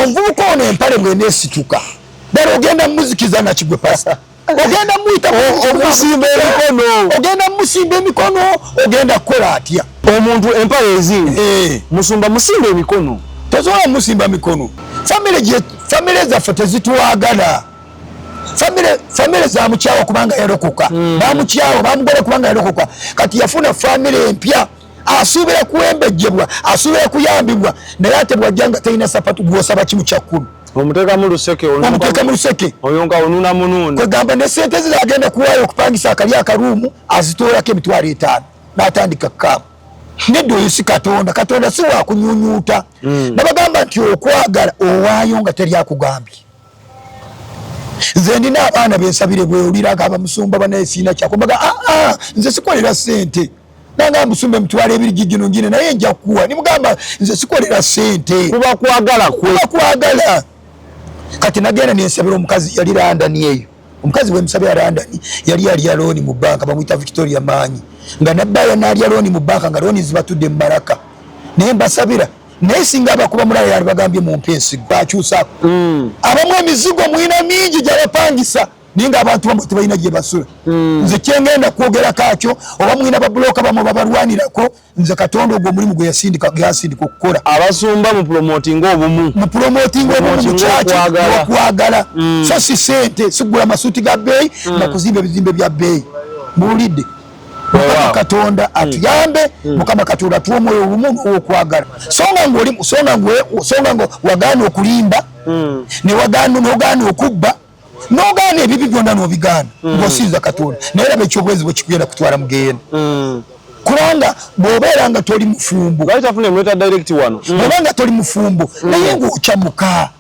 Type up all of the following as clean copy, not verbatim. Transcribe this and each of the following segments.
Omuvubuka ono empale bweneesituka ddala ogenda mumuzikiza nakigwe pasita, ogenda muyita omusimba emikono, ogenda musimba emikono, ogenda kukola atya omuntu empale ezinga? Musumba, musimba emikono. Tosobola musimba mikono. Famire zaffe tezitwagala. Famire zamukyawa kubanga yalokoka. Bamukyawa, bamugola kubanga yalokoka. Kati yafuna famire empya, asuubira kuwembejjebwa, asuubira kuyambibwa, naye ate bwajja nga talina sapatu, gwosaba kimu kya kkumi. Omuteekamu luseke. Omuteekamu luseke. Oyo nga onuna mununda. Kwegamba ne sente ze agenda kuwaayo okupangisa akali akaruumu, azitoolako 50,000 n'atandika kukaamu. Nedda, oyo si Katonda. Katonda si wakunyunyuuta. Nabagamba nti okwagala owaayo nga teri akugambye. Nze ndina abaana bensabire, bwewulira nga abamusumba banaye siina kyakumbaga, aa nze sikolera sente. Nanga musumba, 20,000 gigino ngine naye nja kukuwa. Nimugamba nze sikolera sente. Kuba kwagala kwe. Kuba kwagala. Kati nagenda nensabira omukazi yali London eyo. Omukazi bwemusabira London, yali alya looni mu banka, bamuyita Victoria Maanyi, nga nabbaya n'alya looni mu banka, nga looni zibatudde mu malaka, naye mbasabira. Naye singa abakuba mulala yali bagambye mumpe ensigo, bakyusaako. Abamu emizigo mwina mingi gyabapangisa, naye nga abantu bamwe tebalina gye basula. Nze kyengenda kwogera kakyo, oba mwina babuloka bamwe babalwanirako, nze Katonda ogwo omulimu gwe yasindika yasindika okukola. Abasumba, mu promotinga obumu. Mu promotinga obumu mu kyaki, okwagala, so si sente, sigula masuuti ga bbeeyi nakuzimba ebizimbe bya bbeeyi. Muwulidde? Mukama Katonda atuyambe. Mukama Katonda atuwa omwoyo obumu n'owokwagala. Songa nga wagaana okulimba, newagaana, nogaana okubba, nogaana ebibi byonna, nobigaana ng'osinza Katonda, naye raba ekyobwenzi bwe kikugenda kutwala mugenda, kubanga bw'obeera nga toli mufumbo, bw'oba nga toli mufumbo naye ng'okyamuka.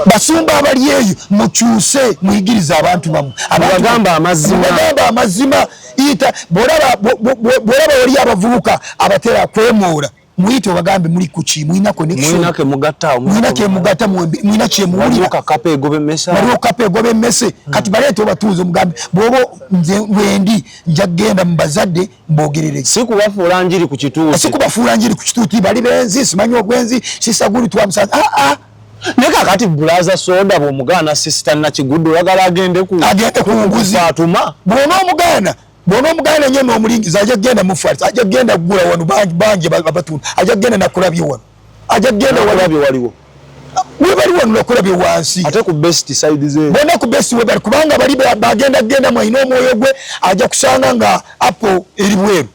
Basumba abali eyo, mukyuse, muyigirize abantu bamwe. Bagamba amazima. Bagamba amazima. Ita bwolaba wali abavubuka abatera kwemuula, muyite obagambe muli kuki, mulina connection, mulina kemugatta, mulina kyemuwulira. Waliwo kapa egoba emmese. Kati baleete obatuuze, omugambe bwoba nze wendi nja kugenda mu bazadde mbogerere. Si kubafuula njiri ku kituuti. Si kubafuula njiri ku kituuti, bali benzi, simanyi obwenzi, sisaguli twamusanze, aa. Naye kakati brother Soda, bw'omugaana Sister Nakigudde, oyagala agende ku Agende ku nguzi. Fatuma. Bw'oba omugaana nnyo n'omulingiza, ajja kugenda mufalis, ajja kugenda kugula wano bangi abatunda, ajja kugenda nakulabye wano, ajja kugenda. Nakulabye waliwo. Webali wano nakulabye wansi. Ate ku best side ze. Bonna ku best webali, kubanga bali bagenda kugenda mwalina omwoyo gwe, ajja kusanga nga apo eri bweru.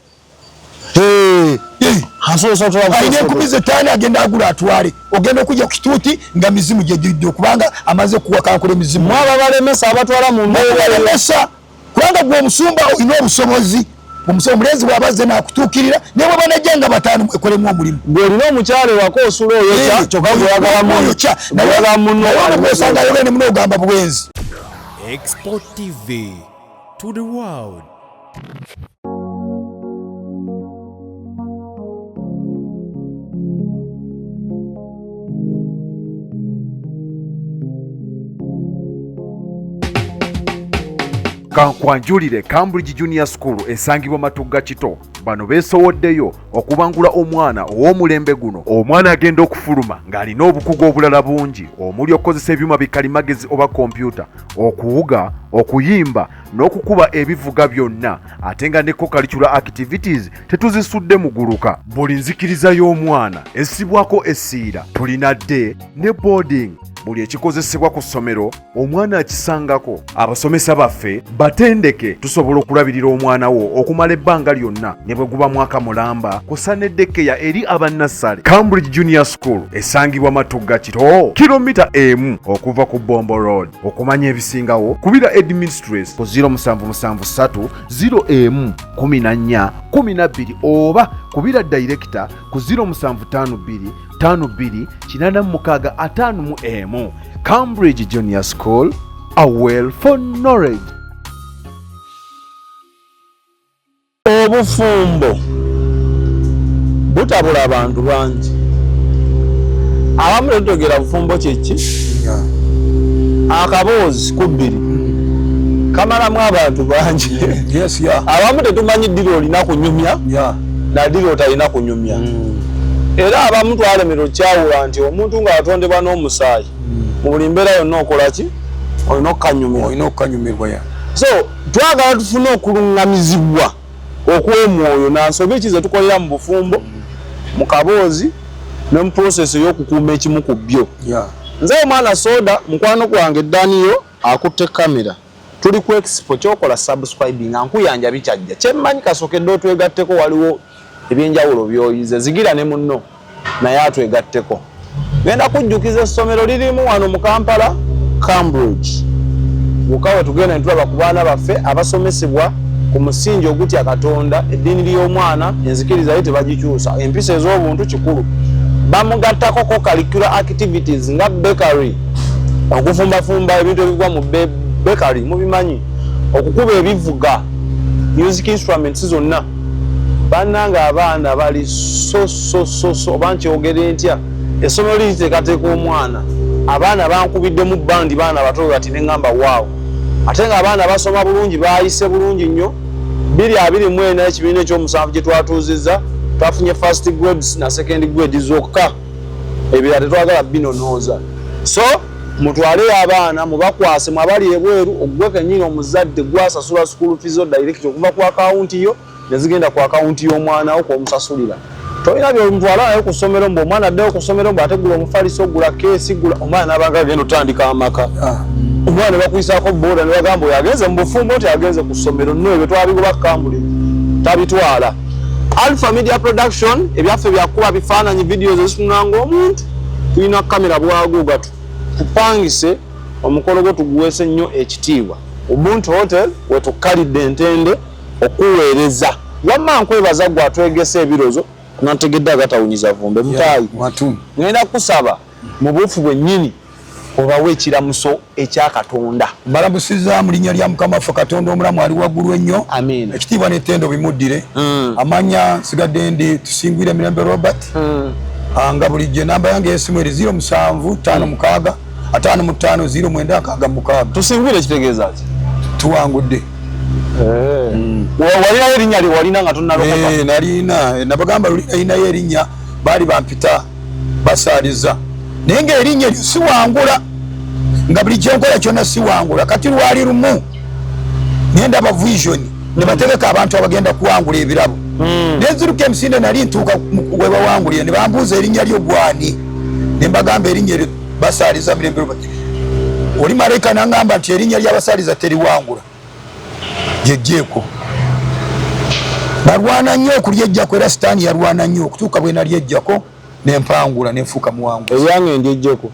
Alina 5,000, agenda agula atwale. Ogenda okujja ku kituuti nga mizimu gyegidde, okubanga amaze kuwakankula emizimu. Mwaba balemesa abatwala mu Balemesa, kubanga gwe omusumba olina obusobozi. Omulenzi bw'abazze nakutuukirira, naye bwe banajja nga bataano, mwekolemu omulimu. Gwe olina omukyalo ewaka osula oyokya, kyokka gweyagala oyokya muno. Osanga ayogera ne muno, ogamba bwenzi. Export TV to the world. Kankwanjulire Cambridge Junior School esangibwa Matugga Kito. Bano beesowoddeyo okubangula omwana ow'omulembe guno. Omwana agenda okufuluma ng'alina obukugu obulala bungi, omuli okukozesa ebyuma bikalimagezi oba kompyuta, okuwuga, okuyimba n'okukuba ebivuga byonna, ate nga ne co-curricular activities tetuzisudde muguluka. Buli nzikiriza y'omwana essibwako essiira. Tulina day ne boarding. Buli ekikozesebwa ku ssomero omwana akisangako. Abasomesa baffe batendeke, tusobola okulabirira omwana wo okumala ebbanga lyonna, ne bwe guba mwaka mulamba, kusa ne daycare eri abannassale. Cambridge Junior School esangibwa Matugga Kito, kilomita 1 okuva ku Bombo Road. Okumanya ebisingawo, kubira headmistress ku 0773 01 14 12, oba kubira director ku 0752 52 86 51. Cambridge Junior School, a well for knowledge. Obufumbo butabula abantu bangi. Abamu tetutegeera bufumbo kyeki. Akaboozi ku bbiri kamalamu abantu bangi. Abamu tetumanyi ddiri olina kunyumya naddiri otalina kunyumya. Era abamu twalemera okyawula nti omuntu ng'atondebwa n'omusaayi, mu buli mbeera yonna okola ki? Olina okukanyumirwa. Olina okukanyumirwa, ya. So twagala tufune okuluŋŋamizibwa okw'omwoyo na nsobi ki ze tukolera mu bufumbo, mu kaboozi ne mu process ey'okukuuma ekimu ku byo. Nze omwana soda, mukwano gwange Daniel akutte kamera, tuli ku Expo. Kyokola, subscribing nga nkuyanja bikyajja kyemmanyi kasokedde otwegatteko, waliwo ebyenjawulo byoyize. Zigira ne munno naye atwegatteko. Ngenda kujjukiza essomero lirimu wano mu Kampala, Cambridge wokka we tugenda ne tulaba ku baana baffe abasomesebwa ku musingi ogutya Katonda. Eddiini ly'omwana, enzikiriza ye tebagikyusa, empisa ez'obuntu kikulu. Bamugattako co curricular activities nga bakery, okufumbafumba ebintu ebigwa mu bakery mubimanyi, okukuba ebivuga, music instruments zonna. Bannange, abaana bali so so so so, oba nkyogere ntya, essomero liriteekateeka omwana. Abaana bankubiddemu bandi, baana bato bati, neŋŋamba waawo, ate nga abaana basoma bulungi, baayise bulungi nnyo. 2024, ekibiina ekyomusanvu gye twatuuzizza, twafunye first grades na second grade zokka, ebirala tetwagala binonooza. So mutwaleyo abaana, mubakwase. Mwabali ebweru, ogwe kennyini omuzadde gwasasula school fees zo direct okuva ku akawunti yo ne zigenda ku akawunti y'omwana wo kw'omusasulira. Tolina byomutwala naye ku ssomero, mbu omwana addeyo ku ssomero, mbu ate gula omufaliso, gula keesi, gula. Omwana n'abanga agenda otandika amaka, omwana ne bakuyisaako booda ne bagamba oyo agenze mu bufumbo nti agenze ku ssomero. No, ebyo twabigoba. Cambridge tabitwala. Alpha Media Production, ebyaffe byakuba bifaananyi, videos ezitunula ng'omuntu. Tulina kamera bwago gatu tupangise. Omukolo gwo tuguweese nnyo ekitiibwa. Ubuntu Hotel wetukkalidde entende okuweereza. Wamma nkwebaza gwe atwegesa ebirozo nantegedde agatawunyiza vumbe mutaayi. Ngenda kusaba mu buufu bwennyini obawe ekiramuso ekya Katonda. Mbalamusiza mu linnya lya Mukama waffe Katonda omulamu ali waggulu ennyo. Amiina. Ekitiibwa n'ettendo bimuddire. Amanya nsigadde ndi Tusingwire Mirembe Robert. Nga bulijjo, enamba yange ey'essimu eri 0756 55 0966. Tusingwire kitegeeza ki? Tuwangudde. Walinayo erinnya lye walina nga tonnalokoka? Nalina, nabagamba luli nalinayo erinnya, baali bampita Basaaliza, naye ngaerinnya eryo siwangula, nga buli kyenkola kyonna siwangula. Kati lwali lumu nendaba vision ne bategeka abantu abagenda kuwangula ebirabo, nenziruka emisinde, nali ntuuka webawangulira ne bambuuza, "Erinnya lyo gwani?" Ne mbagamba erinnya eryo Basaaliza Mirembe Robert. Oli malayika nangamba nti erinnya ly'Abasaaliza teriwangula, lyejjeeko. Balwana nnyo okulyejjako, era Sitaani yalwana nnyo okutuuka bwe nalyejjako nempangula nenfuuka muwanguzi. Eryange ndyejjeko?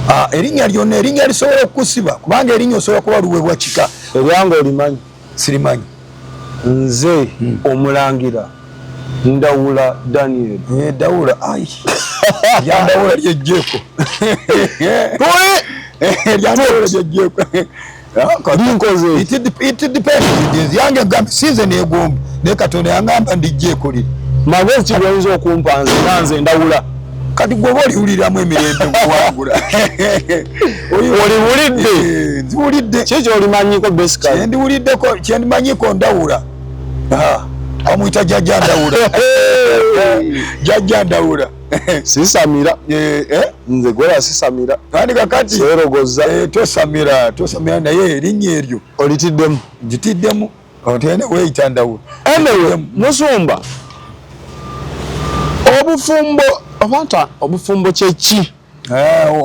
Ah, erinnya lyonna, erinnya lisobola okukusiba, kubanga erinnya osobola kuba luweebwa kika. Eryange olimanyi? Sirimanyi. Nze Omulangira Ndawula Daniel. Dawula, ai, lyandawula lyejjeeko. Lyandawula lyejjeeko. Linkoze. It depends. Yange gambe sinze negomba, naye Katonda yangamba ndijjeeko liri. Magezi ki goyinza okumpa nze nga nze Ndawula? Kati gwoba oliwuliramu emirembe nkuwangula. Oliwulidde? Nziwulidde. Ki kyolimanyiko basically? Kyendiwuliddeko, kyendimanyiko Ndawula. Ah, bamuyita Jjajja Ndawula, Jjajja Ndawula. Sisamira. Eh? Nze gwera sisamira. Kandi kakati Seerogoza. Tosamira, tosamira, naye erinnya eryo Olitiddemu? Ngitiddemu, otene weeyita Ndawula. Anyway, musumba, obufumbo obanta, obufumbo kyeki?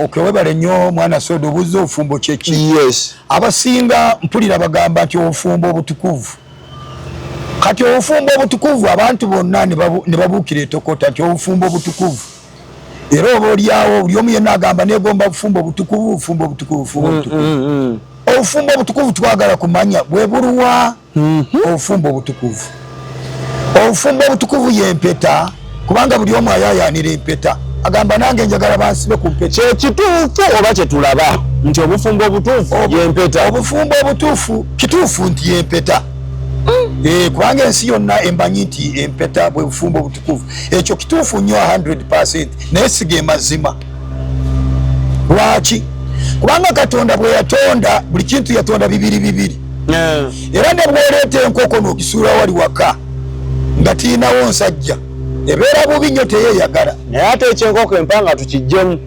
Okay, webale nnyo mwana soda obuuza obufumbo kyeki. Yes. Abasinga mpulira bagamba nti obufumbo obutukuvu. Kati obufumbo obutukuvu, abantu bonna ne babuukira etokota nti obufumbo obutukuvu, era oba oliawo buli omu yenna agamba negomba bufumbo obutukuvu, bufumbo obutukuvu, bufumbo obutukuvu. Obufumbo obutukuvu twagala kumanya bwe buluwa. Obufumbo obutukuvu, obufumbo obutukuvu yempeta, kubanga buli omu ayayaanira empeta, agamba nange njagala bansibe ku mpeta. Kyekituufu oba kyetulaba nti obufumbo obutuufu yempeta? Obufumbo obutuufu, kituufu nti yempeta. Kubanga ensi yonna emmanyi nti empeta bwe bufumbo obutukuvu. Ekyo kituufu nnyo 100, naye siga mazima. Lwaki? Kubanga Katonda bwe yatonda buli kintu, yatonda bibiri bibiri. Era ne bwoleeta enkoko n'ogisuula wali waka nga tiinawo nsajja, Ebeera bubi nnyo, teyeyagala. Naye ate ekyenkoko empanga tukijjemu,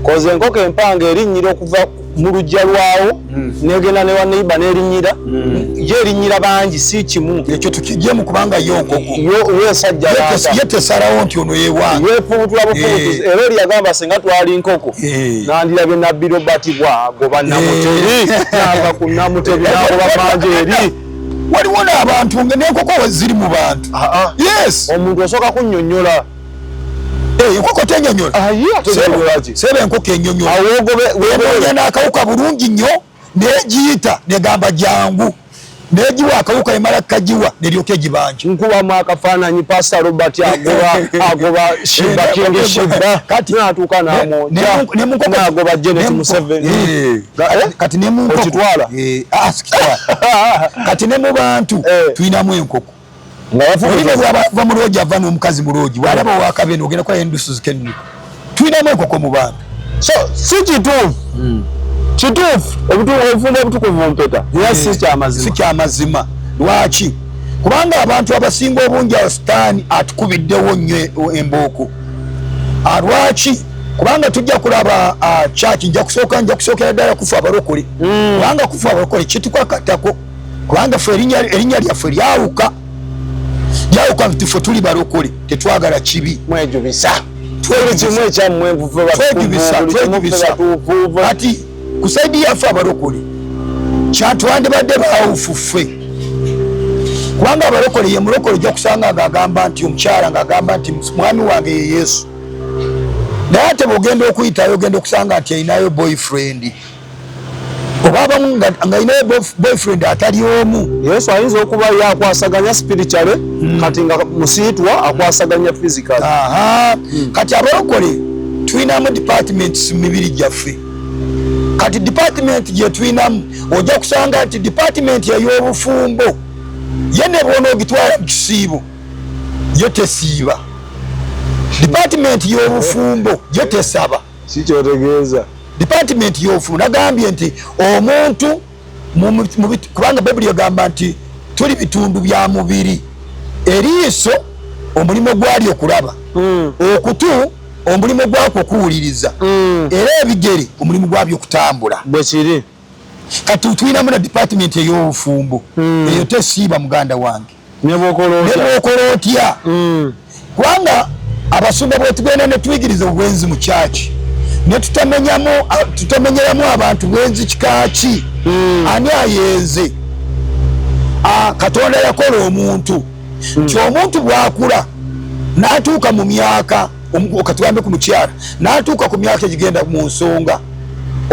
koza enkoko empanga erinnyira okuva mu luggya lwawo negenda ne waneiba nerinnyira, yo erinnyira bangi, si kimu. Ekyo tukijjemu, kubanga yo nkoko yo esajja landa. Ye tesalawo nti ono yewange. Yefubutura bufubutuzi. Era oli yagamba, singa twali nkoko, nandirabye Nabbi Robert bwagoba Namutebi, nava ku Namutebi nagoba manja eri. Waliwo n'abantu nga n'enkoko we ziri mu bantu. Yes. Omuntu osooka kunnyonnyola. Enkoko tenyonyola. Aye, ate enyonnyola ki? Seba, enkoko enyonyola. Awo wogobe. Enoonya n'akawuka bulungi nnyo, negiyita negamba jangu, negiwa akawuka, emala kagiwa neryoka egibanja. Nkubamu akafaananyi, Pastor Robert agoba Shiba, King Shiba, Kati natuuka namwokya, nagoba Janet Museveni. Kati ne mu nkoko Okitwala? Ah, sikitwala. Kati ne mu bantu tulinamu enkoko. Nga Oli ne bafubutuza. bwaba mu lodge, ava n'omukazi mu lodge, bwalaba owakabene ogenda kukola endusu zikennuka. Tulinamu enkoko mu bantu. So si kituufu, kituufu obufumbo obutukuvu mpeta, era si Si kyamazima. Kyamazima. Lwaki? Kubanga abantu abasinga obungi awo Sitaani atukubiddewo nnyo embooko. Lwaki? Kubanga tujja kulaba kyaki, nja kusookera ddala kufa abalokole, kubanga kufa abalokole kitukakatako, kubanga ffe erinnya lyaffe lyawuka, lyawuka nti ffe tuli balokole, tetwagala kibi. Mwejubisa buli kimu ekyammwe. Twejubisa, twejubisa. Kati ku side yaffe abalokole kyatwandibadde baawufu ffe, kubanga abalokole, ye mulokole ojja kusanga ng'agamba nti omukyala ng'agamba nti mwami wange ye Yesu, naye ate bwogenda okuyitayo ogenda okusanga nti alinayo boyfriend, oba abamu nga alinayo boyfriend atali omu. Yesu ayinza okuba ye akwasaganya spiritually, kati nga musiitwa akwasaganya physical. Aha. Kati abalokole tulinamu departments mu mibiri gyaffe. Kati department gye tulinamu, ojja kusanga nti department ey'obufumbo ye ne bwona ogitwala mu kisiibo yo tesiiba. Department y'obufumbo yo tesaba. Si kyotegeeza? Department y'obufumbo, nagambye nti omuntu kubanga Bayibuli egamba nti tuli bitundu bya mubiri. Eriiso omulimu gwali okulaba, okutu omulimu gwakwo okuwuliriza, era ebigere omulimu gwabyo okutambula. Bwe kiri. Kati tulinamu na department ey'obufumbo, eyo tesiiba, muganda wange. Ne bwokola otya? Ne bwokola otya, kubanga abasumba bwetugenda ne tuyigiriza obwenzi mu kyaki, ne tutamenyeramu abantu bwenzi kikaki, ani ayenze. Katonda yakola omuntu nti omuntu bwakula n'atuuka mu myaka, katugambe ku mukyala n'atuuka ku myaka egigenda mu nsonga,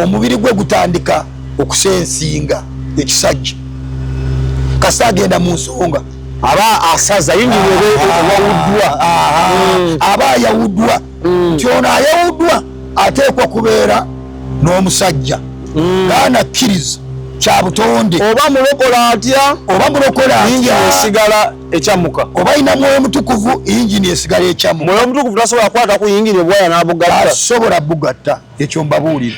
omubiri gwe gutandika okusensinga ekisajja kasita agenda mu nsonga. Aba asaza yingini ewawuddwa. Aba ayawuddwa, nti ono ayawuddwa ateekwa kubeera n'omusajja gaanakkiriza kya butonde. Oba mulokola atya? Oba mulokola yingini atya? Esigala ekyamuka. Oba alina Mwoyo Mutukuvu, yingini esigala ekyamuka. Mwoyo Omutukuvu tasobola kukwata ku yingini ebwaya n'abugatta. Asobola bugatta, ekyo mbabuulira.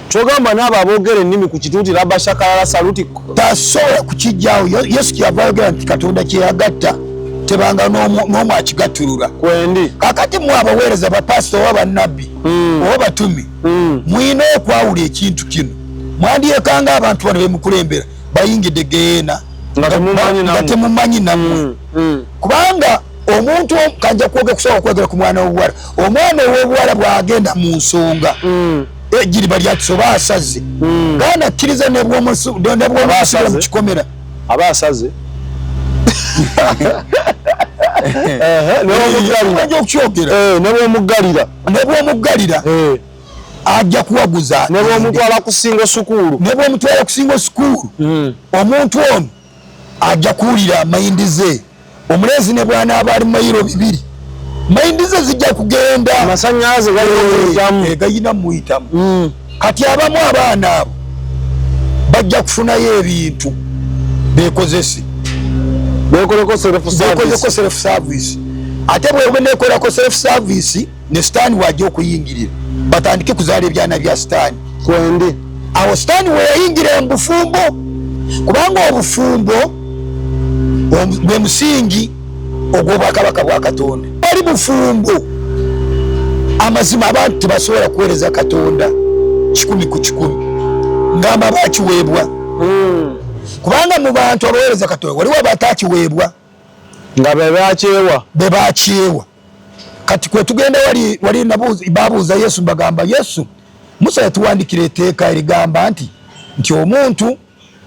Kyogamba n'abo aboogera ennimi ku kituuti, rabashakalala saluti? Tasobola kukijjawo. Yesu kyeyava ayogera nti Katonda kyeyagatta tebanga n'omu akigattulula. Kwendi. Kakati mwe abaweereza, bapasita oba bannabbi oba batumi, mwina okwawula ekintu kino. Mwandyekanga abantu bano bemukulembera bayingidde geena Nga temumanyi nga nammwe. Temumanyi nammwe, kubanga omuntu kanja kwoge kusobola okwogera ku mwana w'obuwala. Omwana ow'obuwala bw'agenda mu nsonga, ejiriba lyatusoba asaze, gaana akkiriza nebwomusibira Asaze? mu kikomera. Aba asaze ne Ajja okukyogera. Nebwomuggalira. Nebwomuggalira ajja kuwaguza. Nebwomutwala kusinga sukuulu. Nebwomutwala kusinga sukuulu, omuntu ono ajja kuwulira mind ze. Omulenzi ne bwanaaba ali mayiro 200, mind ze zijja kugenda. Amasanyalaze galiyitamu. Gayina muyitamu. Kati abamu abaana abo bajja kufunayo ebintu bekozese. Bekoleko self service. Bekozeko self service. Ate bwebe nekolako self service, ne Sitaani wajja okuyingirira, batandike kuzaala ebyana bya Sitaani. Kwendi. Awo Sitaani weyayingira mubufumbo, kubanga obufumbo bwe musingi ogw'obwakabaka bwa Katonda. Bali Tewali bufumbo. Amazima, abantu tebasobola kuweereza Katonda 100%, ngamba bakiweebwa. Kubanga mu bantu abaweereza Katonda waliwo abatakiweebwa. Nga bebakyewa. Bebakyewa. Kati kwe tugenda wali, wali babuuza Yesu, mbagamba Yesu, Musa yatuwandikira etteeka erigamba nti omuntu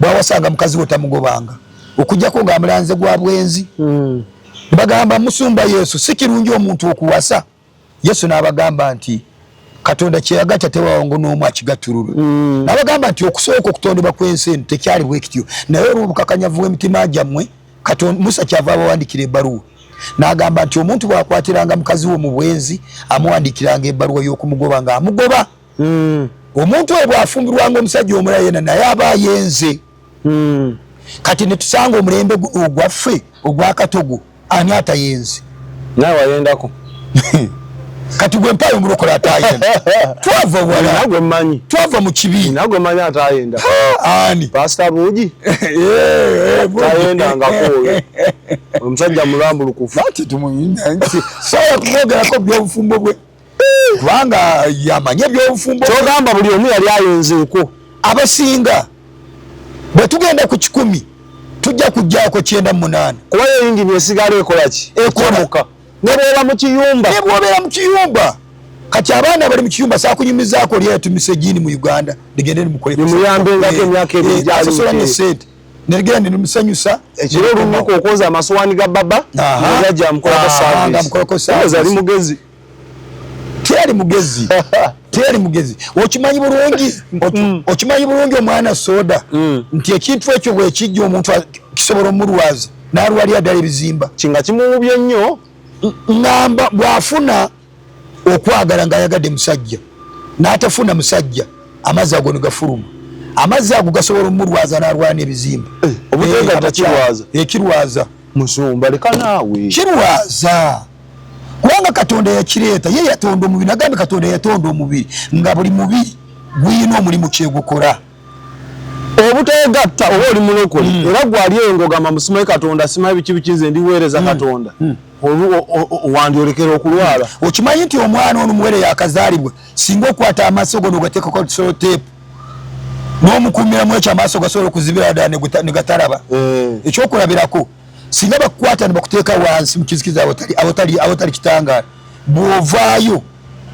bwawasanga mukazi we tamugobanga okujjako ng'amulanze gwa bwenzi. Bagamba, musumba Yesu, si kirungi omuntu okuwasa? Yesu n'abagamba nti Katonda kyeyagatta tewawango n'omu akigattulula. N'abagamba nti okusooka okutondebwa kw'ensi eno tekyali bwe kityo, naye olw'obukakanyavu bw'emitima gyammwe Musa kyava abawandikira ebbaluwa n'agamba nti omuntu bw'akwatiranga mukazi we mu bwenzi amuwandiikiranga ebbaluwa y'okumugoba ng'amugoba. Omuntu oyo bw'afumbirwanga omusajja omulala yena naye aba ayenze. Kati ne tusanga omulembe ogwaffe ogwakatogo, ani atayenze? Nawe wayendako. Kati gwe mpayo omulokole atayenda? Twava wala. Gwe mmanyi. Twava mu kibi. Nagwe mmanyi atayenda. Ani? Pasita Buugi tayendangako. Oyo omusajja mulambulukufu. Ati tumuyina nti sobola kumwogerako byobufumbo bwe, kubanga yamanye ebyobufumbo. Kyogamba buli omu yali ayenzeeko. Abasinga bwe tugenda ku 100 tujja kujjaako 98. Kuba yo yingini esigala ekola ki? Ekola. Ne bwoba mu kiyumba. Ne bwobeera mu kiyumba. Kati abaana bali mu kiyumba, saakunyumizaako oli yatumisa ejiini mu Uganda ligende limukole. Limuyambengako emyaka ebiri gyali. Asasula ne sente nerigenda nelimusanyusa. Ekiro olunaku okwoza amasowaani ga baba, nejajja amukolako service. Amukolako service. Ali mugezi. Teyali mugezi, teyali mugezi. Okimanyi bulungi, okimanyi bulungi omwana soda nti ekintu ekyo bwekijja omuntu kisobola omulwaza n'alwalira ddala ebizimba. Kinga kimuwubye nnyo. Ŋŋamba bw'afuna okwagala ng'ayagadde musajja n'atafuna musajja, amazzi ago ne gafuluma, amazzi ago gasobola omulwaza n'alwana ebizimba. Obutegatta kirwaza? Ekirwaza. Musumba, leka naawe. Kirwaza, kubanga Katonda yakireeta, ye yatonda omubiri. Nagambye Katonda yatonda omubiri nga buli mubiri guyina omulimu kyegukola. Obutegatta, oba oli mulokole, era gwali eyo ng'ogamba musimayi Katonda, simayi biki biki, nze ndiweereza Katonda, wandyolekera okulwala. Okimanyi nti omwana ono muwere yakazaalibwa, singa okwata amaaso go nogateekako sellotape n'omukuumiramu ekyo, amaaso gasobola okuzibira ddala ne gatalaba. Ekyokulabirako, singa bakukwata ne bakuteeka wansi mu kizikiza awatali kitangaala, bw'ovaayo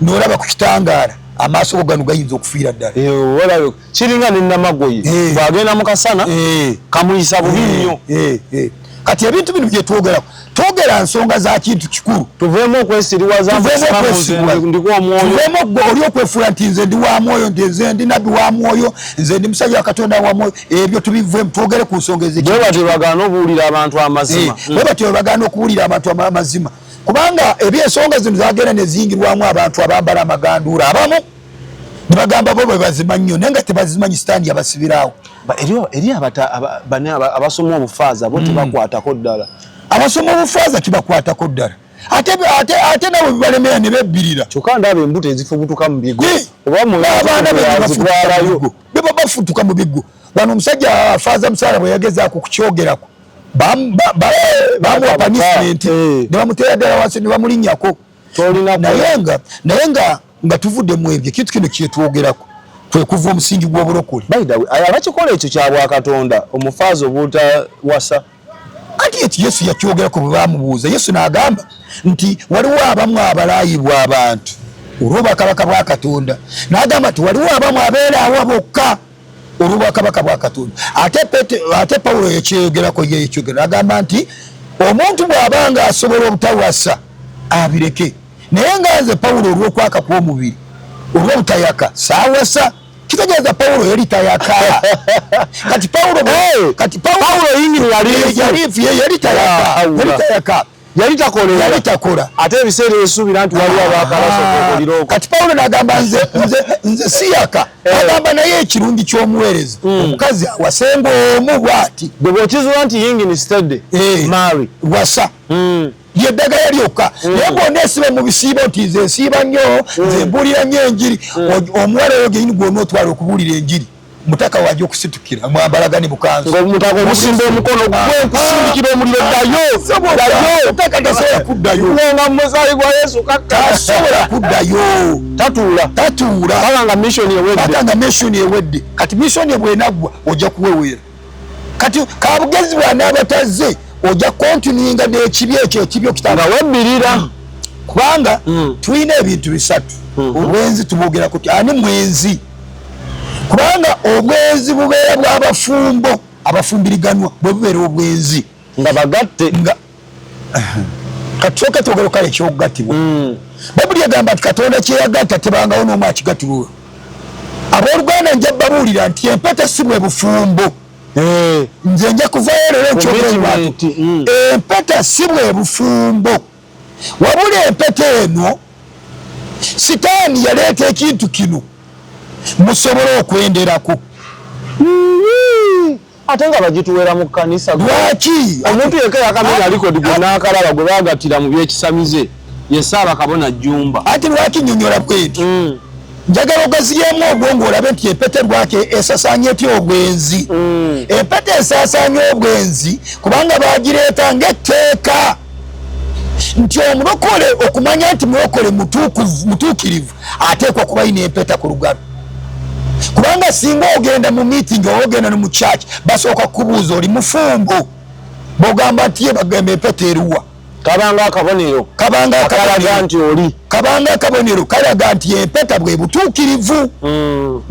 n'olaba ku kitangaala, amaaso go gano gayinza okufiira ddala. Olabe kiringa nenamagoye bwagenda mu kasana, kamuyisa bubi nnyo. Kati ebintu bino byetwogerako, twogera nsonga za kintu kikulu. Tuveemu okwesiriwaza. Tuveemu okwesiriwaza. Ndiko omwoyo. Tuveemu oli okwefuula nti nze ndi wa mwoyo, nti nze ndi nabbi wa mwoyo, nze ndi musajja wa Katonda wa mwoyo. Ebyo tubiveemu, twogere ku nsonga ez'ekintu. Bwe batyo bagaana obuwulira abantu amazima. Bwe batyo bagaana okuwulira abantu amazima, kubanga ebyensonga zino zagenda ne ziyingirwamu abantu abambala amaganduula, abamu ne bagamba bo bwe bazima nnyo, naye nga tebazimanyi, sitaani yabasibiraawo. Eri abasoma obufaaza bo tebakwatako ddala. Abasoma obufaaza kibakwatako ddala, ate nabo bibalemera ne bebbirira. Kyokka ndaba embuto ezifubutuka mu bigo. Oba abaana zitwalayo. Beba bafutuka mu bigo. Wano omusajja Faaza Musaala bwe yagezaako kukyogerako, bamuwa punishment ne bamuteera ddala wansi ne bamulinnyako. Naye nga tuvudde mu ebyo, ekintu kino kyetwogerako kwe kuva omusingi gw'obulokole. By the way, abakikola ekyo kya bwakatonda, omufaaza obutawasa? Anti ekyo Yesu yakyogerako bwe bamubuuza. Yesu n'agamba nti waliwo abamu abalaayibwa abantu olw'obwakabaka bwa Katonda, n'agamba nti waliwo abamu abeeraawa bokka olw'obwakabaka bwa Katonda. Ate Pawulo yakyogerako, ye yakyogera agamba nti omuntu bw'aba nga asobola obutawasa abireke, naye nga nze Pawulo olw'okwaka kw'omubiri olw'obutayaka saawasa. Kitegeeza Pawulo yali tayaka. Kati Pawulo, kati Pawulo yingini yali ye yali tayaka, yali tayaka. Yali takola. Yali takola. Ate ebiseera esuubira nti waliwo abakalasokoliroko. Kati Pawulo n'agamba nze siyaka. Agamba naye ekirungi ky'omuweereza omukazi awasenga omu bw'ati. Bwe bw'okizuula nti yingini steady, marry. Wasa, lyeddagala lyokka. Naye bwonna esiba mu bisiibo nti nze nsiiba nnyo, nze mbuulira nnyo enjiri, omuwala oyo genyini gwonna otwala okubuulira enjiri. Mutaka wajja okusitukira mwambalagani bukanzu Ng'omutaka omusimba omukono gwe nkusindikira omuliro, ddayo, ddayo. Mutaka tasobola kuddayo. Nga musaayi gwa Yesu kakka. Tasobola kuddayo. Tatuula. Tatuula. Paka nga mission ewedde. Paka nga mission ewedde. Kati mission bwenaggwa ojja kuweweera. Kati kabugezi bw'anaaba tazze ojja kontinuinga n'ekibi ekyo, ekibi okitanga nga webbirira. Kubanga tulina ebintu bisatu. Obwenzi tubwogera kuti ani mwenzi? Kubanga obwenzi bubeera bw'abafumbo abafumbiriganwa, bwe bubeera obwenzi nga bagatte. Nga katusooke twogere kale ekyokugattibwa. Bayibuli egamba nti Katonda kyeyagatta tebangawo n'omu akigatulula. Abooluganda, nja babuulira nti empeta si bwe bufumbo. Nze nja kuvayo leero nkyogere, empeta si bwe bufumbo, wabula empeta eno Sitaani yaleeta ekintu kino musobole okwenderako. Ate nga bagituwera mu kkanisa. Lwaki? Omuntu yekka yakamenya likodi gwe n'akalaba gwe bagattira mu byekisamize ye Ssaabakabona Jjumba. Ati lwaki nyonyola bwenti? Njagala ogaziyemu obwongo olabe nti empeta lwaki esasaanya etya obwenzi. Empeta esaasaanya obwenzi kubanga bagireeta ng'etteeka nti omulokole okumanya nti mulokole mutuukirivu ateekwa kuba yina empeta ku lugalo. Kubanga singa ogenda mu meeting oba ogenda ne mu church, basooka kukubuuza, "Oli mufumbo?" Bwogamba nti ye, bagamba, "Empeta eruwa?" Kabanga akabonero. Kabanga akalaga nti oli. Kabanga akabonero kalaga nti empeta bwe butuukirivu,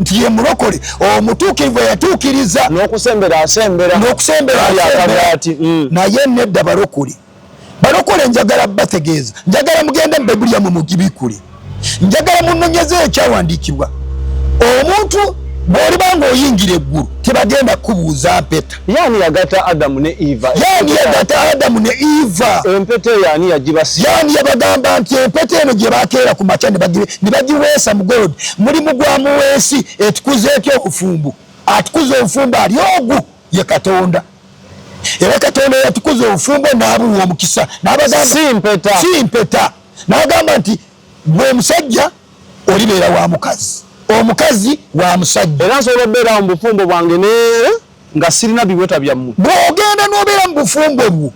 nti ye mulokole omutuukirivu eyatuukiriza. N'okusembera asembera. N'okusembera asembera. Ati Naye nedda, balokole, balokole, njagala bategeeza, njagala mugende mu Bayibuli yammwe mugibikule, njagala munonyeze ekyawandiikibwa. Omuntu bw'oliba ng'oyingira eggulu tebagenda kukubuuza mpeta. Yani yagatta Adamu ne Eva? Yani yagatta Adamu ne Eva? Empeta eyo ani yagibasiba? Yani yabagamba nti empeta eno gye bakeera ku makya ne bagiweesa mu gold, mulimu gwa muweesi, etukuza etya obufumbo? Atukuza obufumbo ali ogu ye Katonda. Era Katonda yatukuza obufumbo n'abuwa omukisa n'abagamba Si mpeta. Si mpeta. N'agamba nti gwe omusajja olibeera wa mukazi, omukazi wa musajja. Era nsobola okubeerawo mu bufumbo bwange ne nga sirina biweta byammwe? Bw'ogenda n'obeera mu bufumbo bwo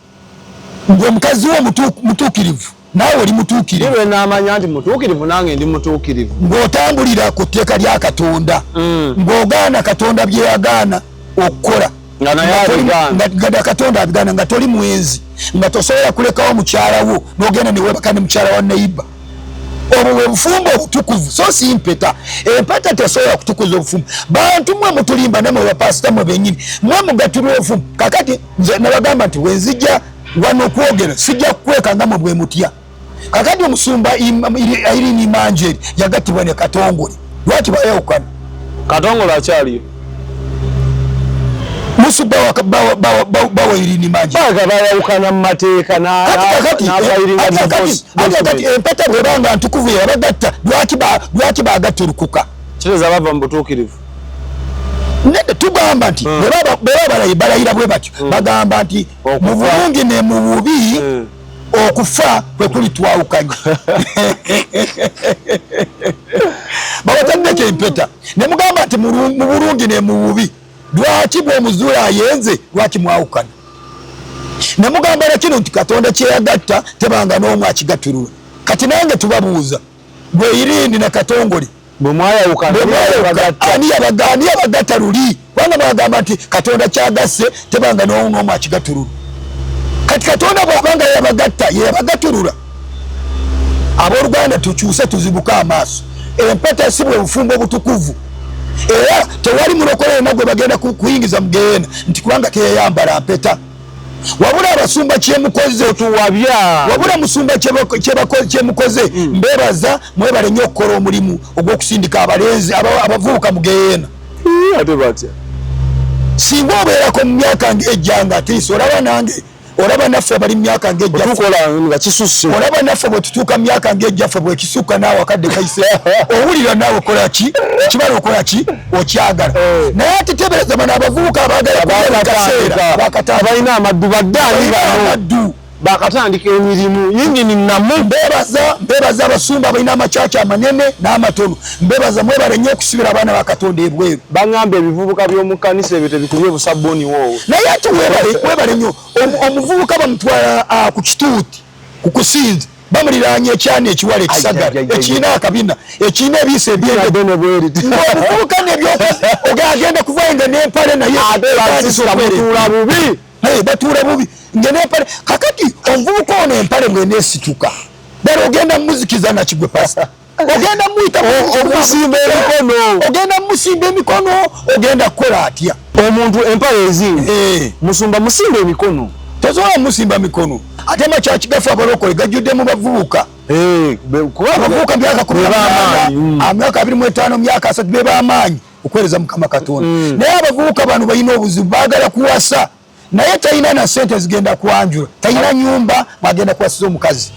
ng'omukazi wo mutuukirivu, naawe oli mutuukirivu. Lwe naamanya nti mutuukirivu, nange ndi mutuukirivu. Ng'otambulira ku tteeka lya Katonda, ng'ogaana Katonda bye yagaana okukola. Nga naye Nga abigaana. Nga Katonda abigaana, nga toli mwenzi, nga tosobola kulekawo mukyala wo n'ogenda newebaka ne mukyala wa neighbour. Obwo bwe bufumbo obutukuvu, so si mpeta. Empeta tesobola kutukuza obufumbo. Bantu mwe mutulimba, namwe bapasita mwe benyini mwe mugatulwa obufumbo. Kakati nze nabagamba nti wenzijja wano okwogera sijja kukweka nga mwe bwe mutya. Kakati omusumba Irene Manjeri yagattibwa ne Katongole, lwaki bayawukana? Katongole akyaliyo? Musu bawa Irene Manjeri. Baga bayawukana mu mateeka. Kati empeta bwebanga ntukuvu yabagatta, lwaki bagatta olukuka? Kitegeeza bava mu butuukirivu. Nedda, tugamba nti bwe baba balayira bwe batyo, bagamba nti mu bulungi ne mu bubi, okufa kwe kuli twawukanye. Babataddeko empeta ne mugamba nti mu bulungi ne mu bubi, lwaki bw'omuzuula ayenze, lwaki mwawukana? Ne mugamba na kino nti Katonda kyeyagatta tebanga n'omu akigatulula. Kati nange tubabuuza, gwe Irene na Katongole, bwe mwayawukana, ani yabagatta luli? Kubanga bagamba nti Katonda kyagasse tebanga n'omu akigatulula. Kati Katonda bw'abanga yabagatta, yeyabagatulula. Abooluganda, tukyuse, tuzibuke amaaso. Empeta si bwe bufumbo obutukuvu, era tewali mulokole yonna gwe bagenda kuyingiza mu geena nti kubanga teyayambala mpeta. Wabula abasumba kyemukoze tuwabya. Wabula musumba kyemukoze, mbebaza, mwebale nnyo okukola omulimu ogw'okusindika abalenzi abavubuka mu geena. Ate batya? Singa obeerako mu myaka ng'ejjanga atiisi, olaba nange, olaba naffe abali mu myaka ng'ejjaffe. Otukola nga kisusse. Olaba naffe bwe tutuuka mu myaka ng'ejjaffe, bwekisukka naawe akadde kayise, owulira naawe okola ki? Ekibala okola ki? Okyagala. Naye ate tebereza bano abavubuka abaagala kubeera kaseera abakatandika. Abalina amaddu badde ani bano? Amaddu. Bakatandika emirimu yingini namu. Mbebaza abasumba abalina amakyaki amanene n'amatono, mbebaza, mwebale nnyo okusibira abaana ba Katonda ebweru. Baŋŋamba ebivubuka by'omu kkanisa ebyo tebikubye busabbuuni woowe. Naye ate webale nnyo. Omuvubuka bamutwala ku kituuti ku kusinza, bamuliraanya ekyana ekiwala ekisagala ekirina akabina ekirina ebiisa eby'omuvubuka nebyoagenda kuvayo nga n'empale naye batuula bubi. Batuula bubi nga n'empale. Kakati omuvubuka ono empale bweneesituka ddala ogenda mumuzikiza nakigwe pasita, ogenda muyita okusimba emikono, ogenda musimba emikono, ogenda kukola atya omuntu empale ezinga? Musumba, musimba emikono. Tosobola musimba mikono. Ate makyaki gafe abalokole gajjudde mu bavubuka, abavubuka myaka 18, myaka 25, myaka 30, be b'amaanyi okuweereza Mukama Katonda. Naye abavubuka bano balina obuzibu, baagala kuwasa naye talina na sente zigenda kwanjula, talina nyumba mwagenda kuwasiza omukazi,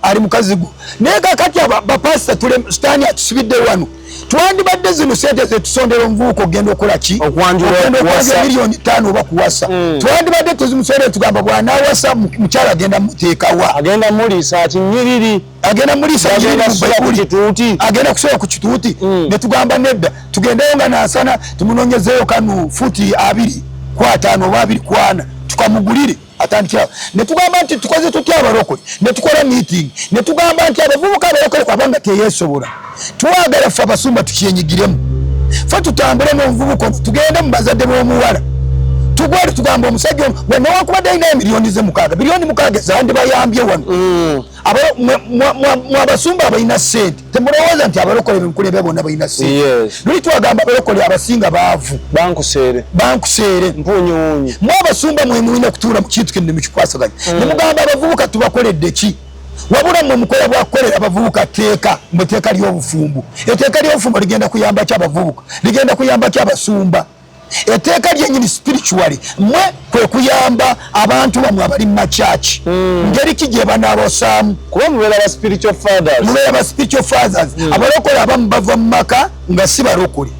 ali mukazigo. Naye kakati bapasita, sitaani atusibidde wano. Twandibadde zino sente zetusondera omuvubuka okugenda okukola ki, okwanjula 5 miliyoni oba kuwasa, twandibadde tuzimusondera, tugamba bwanawasa mukyala agenda muteekawa? Agenda muliisa kinyiriri. Agenda muliisa kituuti, agenda kusobola ku kituuti. Netugamba nedda, tugendeyo nga nansana tumunonyezeeyo kanu futi 25 oba 24 tukamugulire atandikirawo. Netugamba nti tukoze tutya abalokole? Netukola meeting, netugamba nti abavubuka abalokole kubanga teyesobola, twagala ffe abasumba tukyenyigiremu, fe tutambule n'omuvubuka tugende mu bazadde b'omuwala, tugwale tugamba omusajja ono newankubadde alina emiliyoni ze 6, biliyoni 6 zandibayambye wano. Mwabasumba abalina sente, temulowooza nti abalokole benkulebe bonna balina sente. Luli twagamba abalokole abasinga baavu. Bankuseere. Bankuseere. Mpunyuwunyi. Mwe abasumba mwe mulina okutuula mu kintu kino nemukikwasaganya, nemugamba abavubuka tubakoledde ki? Wabula mwe mukola bwakukolera abavubuka tteeka, mwe tteeka ly'obufumbo. Etteeka ly'obufumbo ligenda kuyamba ki abavubuka? Ligenda kuyamba ki abasumba? Etteeka lyenyini spiritually mwe kwe kuyamba abantu bamwe abali mu makyaki, ngeri ki gye banaabosaamu? Kuba mubeera ba spiritual fathers. Mubeera ba spiritual fathers. Abalokole abamu bava mu maka nga si balokole,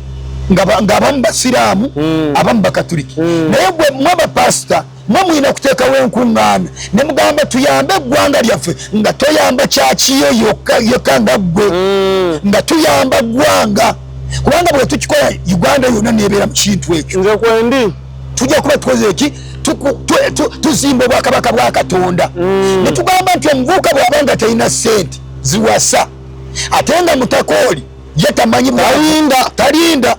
ng'abamu basiraamu, abamu bakatuliki. Naye gwe mwe bapasita, mwe mulina kuteekawo enkuŋŋaana ne mugamba tuyambe eggwanga lyaffe, nga toyamba kyakiyo yokka yokka nga ggwe, nga tuyamba ggwanga, kubanga bwe tukikola Uganda yonna nebeera mu kintu ekyo. Nze kwendi. Tujja kuba tukoze eki? Tuzimba obwakabaka bwa Katonda. Ne tugamba nti omuvubuka bw'aba nga talina ssente ziwasa ate nga mutakooli, ye tamanyi. Talinda. Talinda.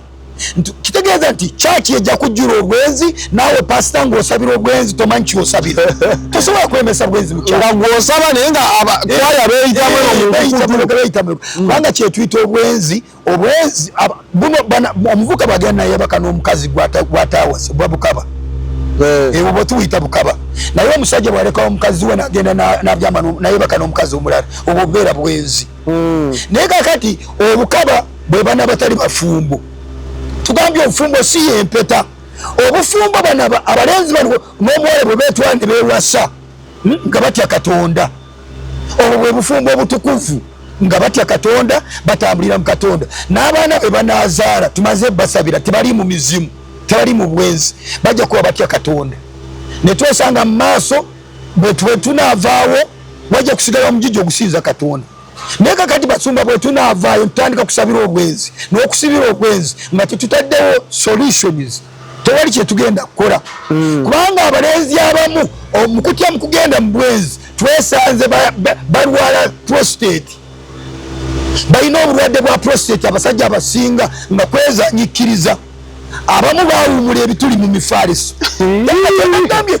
Kitegeeza nti kyaki ejja kujjula obwenzi. Naawe pasita ng'osabira obwenzi, tomanyi kyosabira, tosobola kulemesa bwenzi mu kyalo. Nga gwosaba naye nga kwaya beeyitamu eno mu Beeyitamu, kubanga kyetuyita obwenzi, obwenzi buno omuvubuka bwagenda nayebaka n'omukazi gwatawasa, bwa bukaba. Ebwo bwe tuwuyita bukaba. Naye omusajja bwalekawo omukazi we nagenda nabyama nayebaka n'omukazi omulala, obwo bubeera bwenzi. Naye kakati obukaba bwe bana batali bafumbo, tugambye obufumbo si yempeta. Obufumbo bano abalenzi bano n'omuwala bwe beetwala ne beewasa, nga batya Katonda, obwo bwe bufumbo obutukuvu, nga batya Katonda, batambulira mu Katonda, n'abaana be banaazaala tumaze basabira, tebali mu mizimu, tebali mu bwenzi, bajja kuba batya Katonda. Ne twesanga mu maaso bwe tunaavaawo wajja kusigala omugigi ogusinza Katonda. Naye kakati basumba, bwe tunaavaayo tutandika kusabira obwenzi n'okusibira obwenzi nga tetutaddewo solutions, tewali kyetugenda kukola, kubanga abalenzi abamu mukutya mukugenda mu bwenzi twesanze balwala prostate, balina obulwadde bwa prostate. Abasajja abasinga nga kwezanyikkiriza, abamu bawumula ebituli mu mifaliso. Nagambye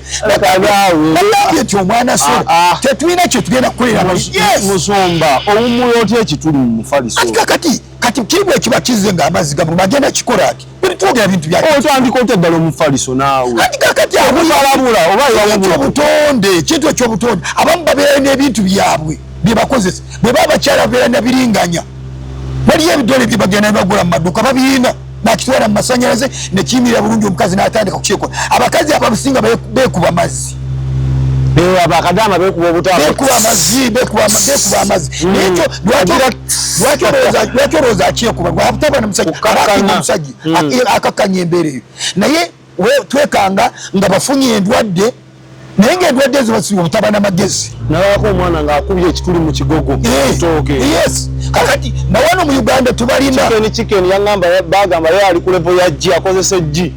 nti omwana sole tetulina kyetugenda kukolera. Yes. Musumba, owumula otya ekituli mu mufaliso? Ati kakati kati kiri bwe kiba kizze nga amazzi gamuluma, agenda kikola ati? Twogera bintu bya Otandika otya ddala omufaliso naawe? Ati kakati Okusalabula oba ekintu ekyobutonde, ekintu ekyobutonde, abamu babeera n'ebintu byabwe bye bakozesa. Bwe baba bakyala babeera nabiringanya, waliyo ebidole bye bagenda ne bagula mu maduuka, babirina, nakitwala mu masanyalaze nekiyimirira bulungi, omukazi n'atandika kukyekola. Abakazi abasinga beekuba mazzi. Abakadaama bekuba obutaabu. Bekuba amazzi, bekuba amazzi. Naye ekyo lwaki olowooza akyekuba? Lwabutaba na musajja. Kukakkana. Aba omusajja akakkanya embeera eyo. Naye twekanga nga bafunye endwadde. Naye ng'endwadde ezo basiba obutaba n'amagezi. Nalabako omwana ng'akubye ekituli mu kigogo kitooke. Yes, kakati na wano mu Uganda tubalina. Chicken chicken yangamba bagamba ye ali ku level ya G, akozesa G.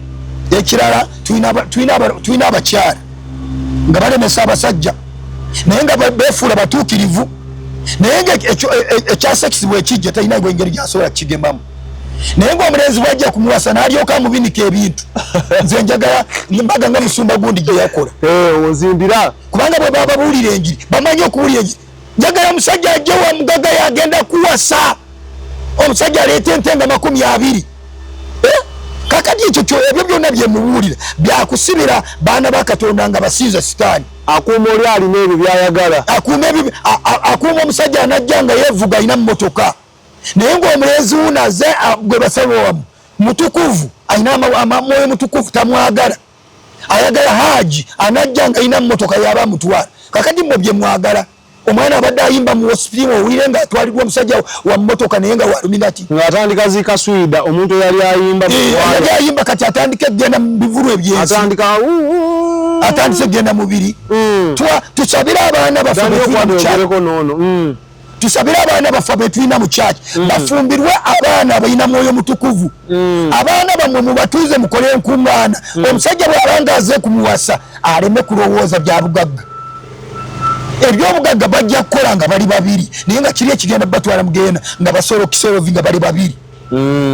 Ekirala tulina abakyala nga balemesa abasajja naye nga befuula batuukirivu, naye nga ekya sex bwekijja talina engeri gyasobola kukigemamu, naye ng'omulenzi bwajja kumuwasa n'alyoka amubinika ebintu. Nze njagala mbaga nga musumba gundi gye yakola. Ozimbira. Kubanga bwe baba babuulira enjiri bamanyi okubuulira enjiri. Njagala omusajja ajje wa mugaga yagenda kuwasa, omusajja aleeta ente nga 20. Kakati ekyo ebyo byonna bye mubuulira byakusibira baana ba Katonda nga basinza Sitaani. Akuuma oli alina ebyo by'ayagala. Akuuma omusajja anajja nga yeevuga alina mmotoka, naye ng'omulenzi wuno aze gwe basaba wamu mutukuvu, alina mwoyo mutukuvu, tamwagala, ayagala Haji anajja nga alina mmotoka yaba amutwala. Kakati mmwe bye mwagala, omwana abadde ayimba mu hospital owulire nga atwalibwa omusajja wa mmotoka naye nga waluminati ng'atandika zikaswida, omuntu eyali ayimba yali ayimba kati atandika egenda mu bivulu ebyensi, atandise egenda mubiri. Tusabire abaana baffe tusabire abaana baffe betulina mu church bafumbirwe abaana abalina mwoyo mutukuvu. Abaana bammwe mubatuuze mukole enkuŋŋaana. Omusajja bw'abanga aze kumuwasa aleme kulowooza bya bugagga. Ebyobugagga bajja kukola nga bali babiri, naye nga kiri ekigenda batwala mugenda nga basobola okuserovi nga bali babiri.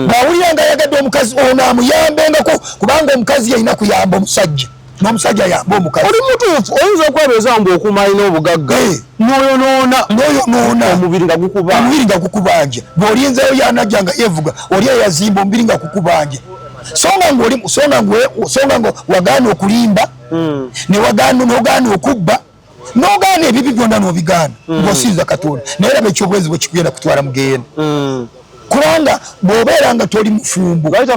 Bw'awulira nga ayagadde omukazi ono amuyambengako, kubanga omukazi yalina kuyamba omusajja n'omusajja ayamba omukazi. Oli mutuufu, oyinza okwebeeza mbu okuuma alina obugagga n'oyonoona omubiri nga gukubanja, omubiri nga gukubanja. Bw'olinzeeyo yanajja nga yeevuga, oli eyazimba omubiri nga gukubanja. Songa nga wagaana okulimba, n'ogaana okubba, n'ogaana ebibi byonna n'obigaana, ng'osinza Katonda. Naye laba ekyobwenzi bwe kikugenda kutwala mugenda. Kubanga bw'obeera nga toli mufumbo, bw'oba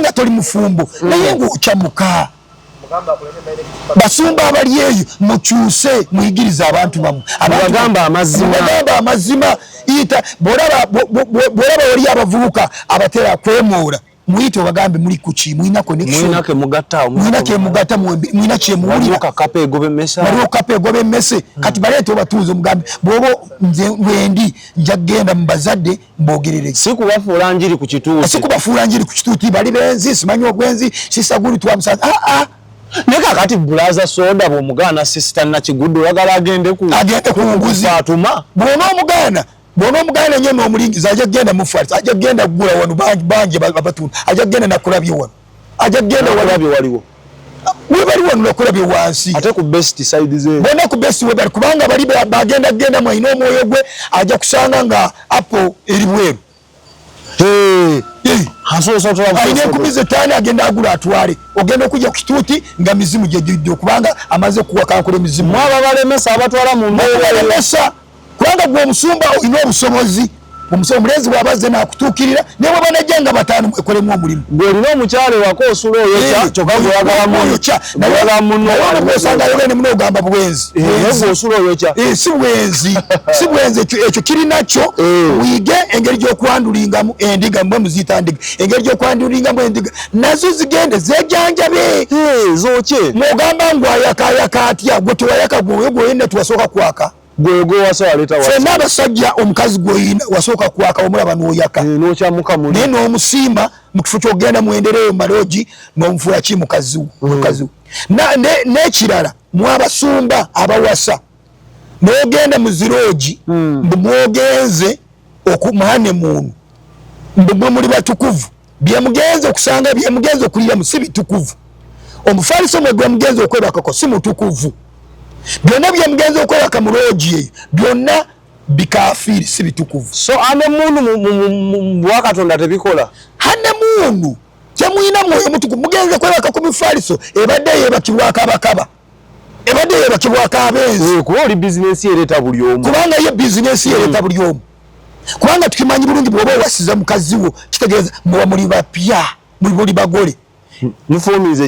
nga toli mufumbo naye ng'okyamuka, basumba abali eyo mukyuse, muyigirize abantu bammwe, mubagamba amazima. Bw'olaba wali abavubuka abatera kwemuula, muyite obagambe muli kuki, mulina connection, mulina kemugatta, mulina kyemuwulira, waliwo kapa egoba emmese. Kati baleete obatuuze omugambe bw'oba nze wendi nja kugenda mu bazadde mbogerere. Si kubafuula njiri ku kituuti, si kubafuula njiri ku kituuti, bali benzi, simanyi obwenzi, sisaguli twamusanze. Naye kakati bulaza soda bw'omugaana sisita Nakigudde oyagala agende ku nguzi. Fatuma bw'ona omugaana bw'ona omugaana nnyo n'omulingiza ajja kugenda mufa, ajja kugenda kugula wano bangi abatunda, ajja kugenda nakulabye wano, ajja kugenda wano waliwo webali wano nakulabye wansi, ate ku best side ze bona ku best webali, kubanga bali bagenda kugenda mwalina omwoyo gwe ajja kusanga nga apple eri bweru. Alina 5,000 agenda agula atwale, ogenda okujja ku kituuti nga mizimu gyejjudde, kubanga amaze okuwakankula emizimu. Mwaba balemesa abatwala mu mbeera, kubanga gwe omusumba olina obusobozi, omulenzi bw'abazze n'akutuukirira, ne bwe banajja nga 5 mwekolemu omulimu. Gwe olina omukyala ewaka osula oyokya, kyokka gwe oyagala oyokya, naye osanga ayogera ne muno ogamba bwenzi. Gwe osula oyokya. Si bwenzi, si bwenzi, ekyo kiri nakyo. Muyige engeri gy'okwandulingamu endiga, mwe muziyita ndiga, engeri gy'okwandulingamu endiga nazo zigende zejanjabe. Zookye. Mwogamba ngu ayakaayaka atya, gwe tewayaka gwoyo gwoyina tewasooka kwaka. Ffenna abasajja omukazi gw'oyina wasooka kwaka, omulaba n'oyaka naye n'omusiima mu kifo ky'ogenda mwendereyo maloogi n'omufuula ki mukazi wo. N'ekirala mwabasumba abawasa n'ogenda mu ziroogi mbu mwogenze okumuhanemuunu mbu mwe muli batukuvu, byemugenze okusanga byemugenze okuliramu si bitukuvu. Omufaliso mwe gwe mugenze okwebakako si mutukuvu. Byonna byemugenze okwebaka mu loogi eyo byonna bikafiiri, si bitukuvu. So hanemuunu mu bwakatonda tebikola. Hanemuunu temulina mwoyo mutukuvu, mugenze kwebaka ku mifaliso ebadde yeebakibwako abakaba, ebadde yeebakibwako abenzi. Kuba oli bizinensi ereeta buli omu, kubanga ye bizinensi ereeta buli omu, kubanga tukimanyi bulungi bw'oba owasiza mukazi wo kitegeeza muba muli bapya, muli bagole, mufuumiza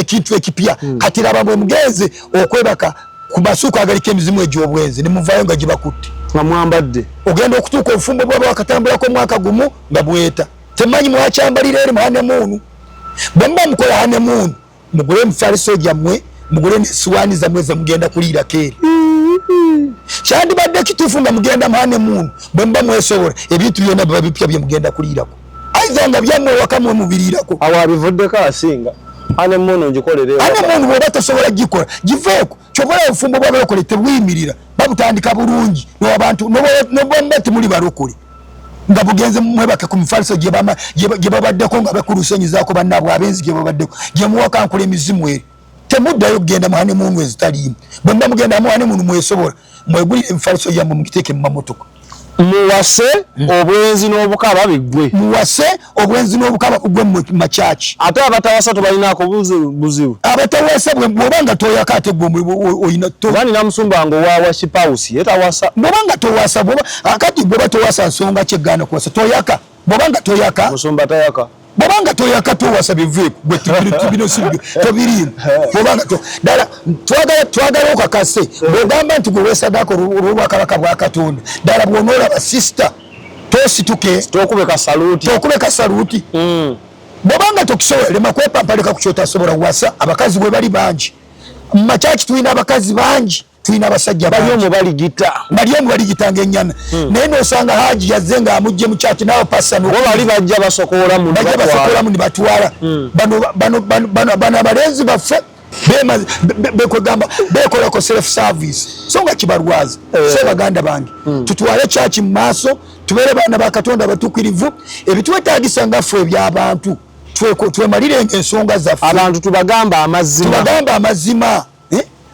ekintu ekipya. Kati laba bwe mugenze okwebaka ku masuuka agaliko emizimu egy'obwenzi ne muvaayo nga gibakutte nga mwambadde, ogenda okutuuka obufumbo bwaba wakatambulako omwaka gumu nga bweta. Temanyi mwakyambalira eri mu hanemuunu. Bwe muba mukola hanemuunu Mugule emifaliso gyammwe, mugule nesiwaani zammwe zemugenda kuliirako eri. Kyandibadde kituufu nga mugenda mu honeymoon, bwe muba mwesobola, ebintu byonna biba bipya bye mugenda kuliirako, aidha nga byammwe ewaka mwe mubiriirako. Awo abivuddeko asinga honeymoon ngikolere ewaka. Honeymoon bw'oba tosobola gikola, giveeko. Kyova olaba obufumbo bw'abalokole tebuyimirira, babutandika bulungi n'abantu noba temuli balokole nga bugenze mwebake ku mifaliso gye babaddeko nga bakulusenyizaako bannaabwe abenzi gye babaddeko gye muwakankula emizimu eri. Temuddayo kugenda mu honeymoon ezitaliimu. Bwe muba mugenda mu honeymoon mwesobola, mwegulire emifaliso gyammwe mugiteeke mu mamotoka. Muwase obwenzi n'obukaba biggwe. Muwase obwenzi n'obukaba bugwe mu makyaki. Ate abatawasa tobalinaako buzibu. Abatawasa bw'oba nga toyaka ate gwe olina to. Oba nina musumba nga owa spouse ye tawasa. Bw'oba nga towasa, bw'oba akati bw'oba towasa nsonga ki egaana kuwasa? Toyaka. Bw'oba nga toyaka. Musumba tayaka. Bw'oba nga toyaka towasa biveeko. Gwe bino si byo, tobiriimu. Bw'oba nga to-, ddala, twagala okakase. Bw'ogamba nti gwe weesaddaaka olw'obwakabaka bwa Katonda, ddala bw'onoolaba sister, tosituke. Tokube kasaluti. Tokube kasaluti. Bw'oba nga tokisobola, lema kwepampalika ku ky'otasobola. Wasa, abakazi bwe bali bangi. Mu makyaki tulina abakazi bangi, tulina abasajja Bali bangi. omwo baligita. Bali omwo baligita ng'ennyana. Naye n'osanga Haji yazze ng'amuggye mu kyaki n'awo pasa Bo bali bajja basokoolamu ne Bajja batwala. basokoolamu ne batwala. Bano abalenzi baffe bekwegamba beekolako self service, so nga kibalwaza. So baganda bange, tutwale kyaki mu maaso, tubeere baana ba Katonda abatuukirivu. Ebitwetaagisa nga ffe eby'abantu, twemalirenga ensonga zaffe. Abantu tubagamba amazima. Tubagamba amazima.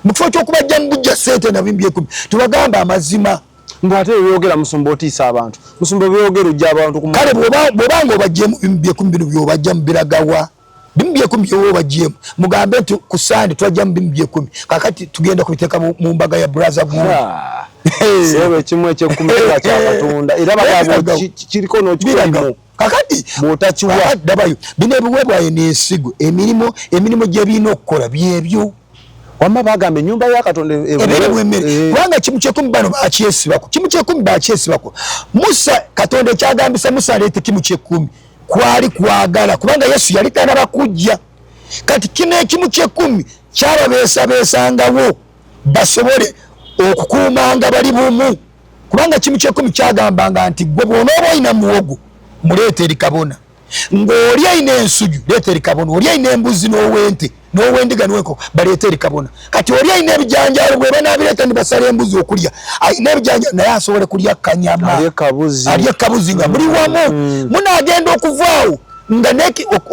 Mu kifo ky'okubajja mu bujja ssente na bimbi ekumi, tubagamba amazima. Mbu ate ebyogera musumba otiisa abantu. Musumba ebyogera ojja abantu ku Kale bw'oba nga obajjeemu bimu byekumi bino by'obajja mu biragawa. Bimu byekumi by'oba obajjeemu. Mugambe nti ku Sande twajja mu bimu byekumi. Kaakati tugenda kubiteeka mu mbaga ya Brother Gundi. Sebo ekimu eky'ekkumi kiba kya Katonda. Era bagamba kiriko n'okikolimu. Biraga. Kakati, Bw'otakiwa. Kakati, dabayo. Bino ebiweebwayo n'ensigo, emirimu gye birina okukola byebyo. Wamma bagamba ennyumba ya Katonda Ebeere mu emmere. Kubanga kimu ky'ekkumi bano bakyesibako. Kimu ky'ekkumi bakyesibako. Musa, Katonda ekyagambisa Musa aleete kimu ky'ekkumi kwali kwagala, kubanga Yesu yali tannaba kujja. Kati kino ekimu ky'ekkumi kyababeesabeesangawo basobole okukuumanga bali bumu. Kubanga kimu ky'ekkumi kyagambanga nti ggwe bw'onooba olina muwogo muleete eri kabona, ng'oli alina ensuju leeta eri kabona, oli alina embuzi n'ow'ente n'ow'endiga n'ow'enkoko baleete eri kabona. Kati oli alina ebijanjaalo bwe banaabireeta ne basala embuzi okulya, alina ebijanjaalo naye asobole kulya kanyama, Alye kabuzi. alye kabuzi nga muli wamu. Munaagenda okuvaawo nga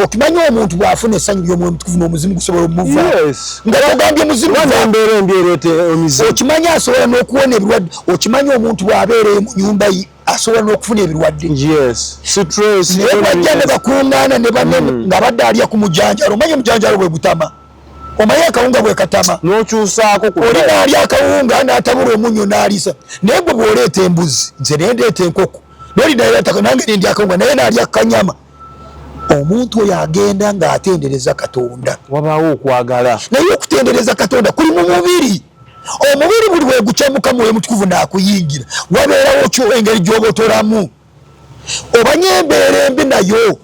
okimanyi omuntu bw'afuna essanyu ly'omwoyo omutukuvu n'omuzimu gusobola omuvaawo. Nga togambye muzimu Kuba va. n'embeera embi ereeta emizimu. Okimanyi asobola n'okuwona ebirwadde. Okimanyi omuntu bw'abeera eyo mu nnyumba ye asobola n'okufuna ebirwadde. Stress. Naye bw'ajja ne bakungaana ne banne nga badde alya ku mujanjalo. Omanyi omujanjalo bwe gutama? Omanyi akawunga bwe katama? N'okyusaako ku Oli ddala. n'alya akawunga n'atabula omunnyo n'alisa. Naye gwe bw'oleeta embuzi, nze ne ndeeta enkoko. N'oli naye aleeta nange ne ndya akawunga, naye n'alya kanyama. Omuntu oyo agenda ng'atendereza Katonda. Wabaawo okwagala. Naye okutendereza Katonda kuli mu mubiri. Omubiri buli bwe gukyamuka Mwoyo Mutukuvu n'akuyingira, wabeerawo kyo engeri gy'obotolamu. Obanye embeera embi nayo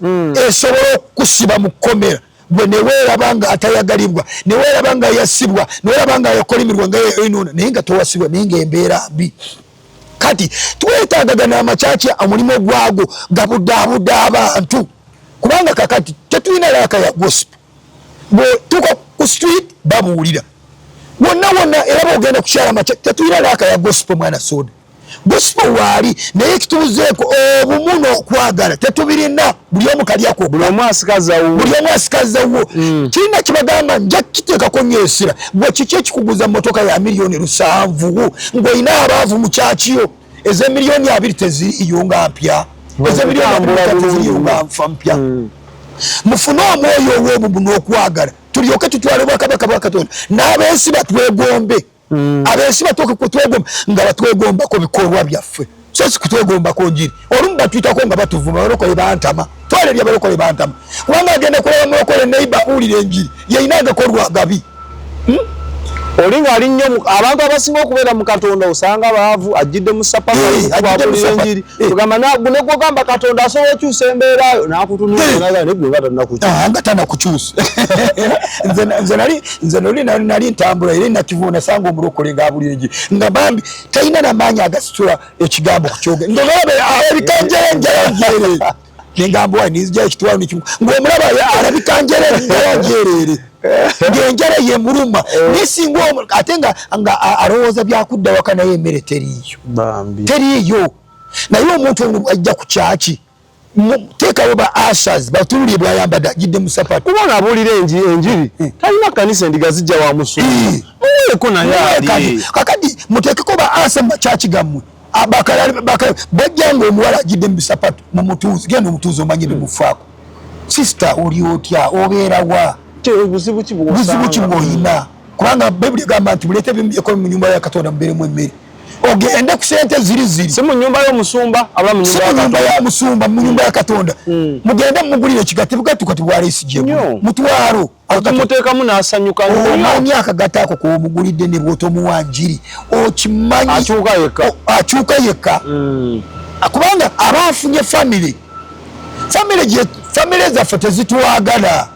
esobola okukusiba mu kkomera. Gwe ne weeraba nga atayagalibwa, ne weeraba nga yasibwa, ne weeraba nga yakolimirwa nga yeyonoona, naye nga towasibwa, naye ng'embeera mbi. Kati twetaagagana amakyaki omulimu gwago gabudaabuda abantu, kubanga kakati tetulina laaka ya gospel. Bw'otuuka ku street babuulira wonna wonna, era bw'ogenda kukyala makya tetulina laaka ya gospel. Mwana soda gospel waali, naye ekitubuzeeko obumu n'okwagala tetubirina. Buli omu kalyako, Buli omu asikaza wuwo. Buli omu asikaza wuwo. Kirina kibagamba nja kukiteekako nnyo essira. Gwe kiki ekikuguza mmotoka ya miliyoni 7 ng'olina abaavu mu kyakiyo? Ez'emiliyoni 20 teziriiyo nga mpya, ez'emiliyoni 23 teziriiyo nga nfa mpya. Mufune omwoyo ow'obumu n'okwagala, tulyoke tutwale obwakabaka bwa Katonda, n'abensi batwegombe. Abensi batuuke kutwegomba nga batwegombako bikolwa byaffe, so si kutwegombako njiri. Olumu batuyitako nga batuvuma, abalokole bantama, twala eri abalokole bantama, kubanga agenda kulaba mulokole neighbor abuulira enjiri yeyina agakolwa agabi. Oli ng'ali nnyo abantu abasinga okubeera mu Katonda osanga baavu, ajjidde mu sapatu enjiri. Ogamba ne gw'ogamba Katonda asobola okyusa embeera yo n'akutunuulira n'agamba naye gwe nga tannakukyusa. Nga tannakukyusa. Nze nali nali ntambula era Nakivubo nasanga omulokole ng'abulira enjiri nga bambi talina na maanyi agasitula ekigambo kukyogera ng'olaba alabika njerenjerenjerere. Nengamba wayi nizija ekitwalo nekimu ng'omulaba alabika njerenjerenjerere ng'enjala yemuluma naye singa ate nga alowooza byakudda waka naye emmere teriiyo teriiyo. Naye omuntu ono ajja ku kyaki teekawo ba ushers batunulire bw'ayambadde ajjidde mu sapatu. Kuba ono abuulira enjiri talina kkanisa endiga zijja wa musumba muweeko naye ali. Kakati muteekeko ba usher mu makyaki gammwe. Bajja nga omuwala ajjidde mu bisapatu mu mutuuzi, genda omutuuzi omanye bimufaako. Sister oli otya, obeera wa? Buzibu ki bw'olina? Kubanga Bayibuli egamba nti muleete ebimu byekkomi mu nnyumba ya Katonda mubeeremu emmere. Ogende ku sente ziri ziri. Si mu nnyumba y'omusumba, abula mu nnyumba ya musumba, mu nnyumba ya Katonda. Mugende mumugulire ekigati bugati kati bwaleesi gye mutwalo. Okumuteekamu n'asanyuka nnyo. Omanyi akagato ako k'omugulidde ne bw'otomuwa njiri okimanyi. Akyuka yekka. Akyuka yekka. Kubanga aba afunye famire. Famire zaffe tezitwagala.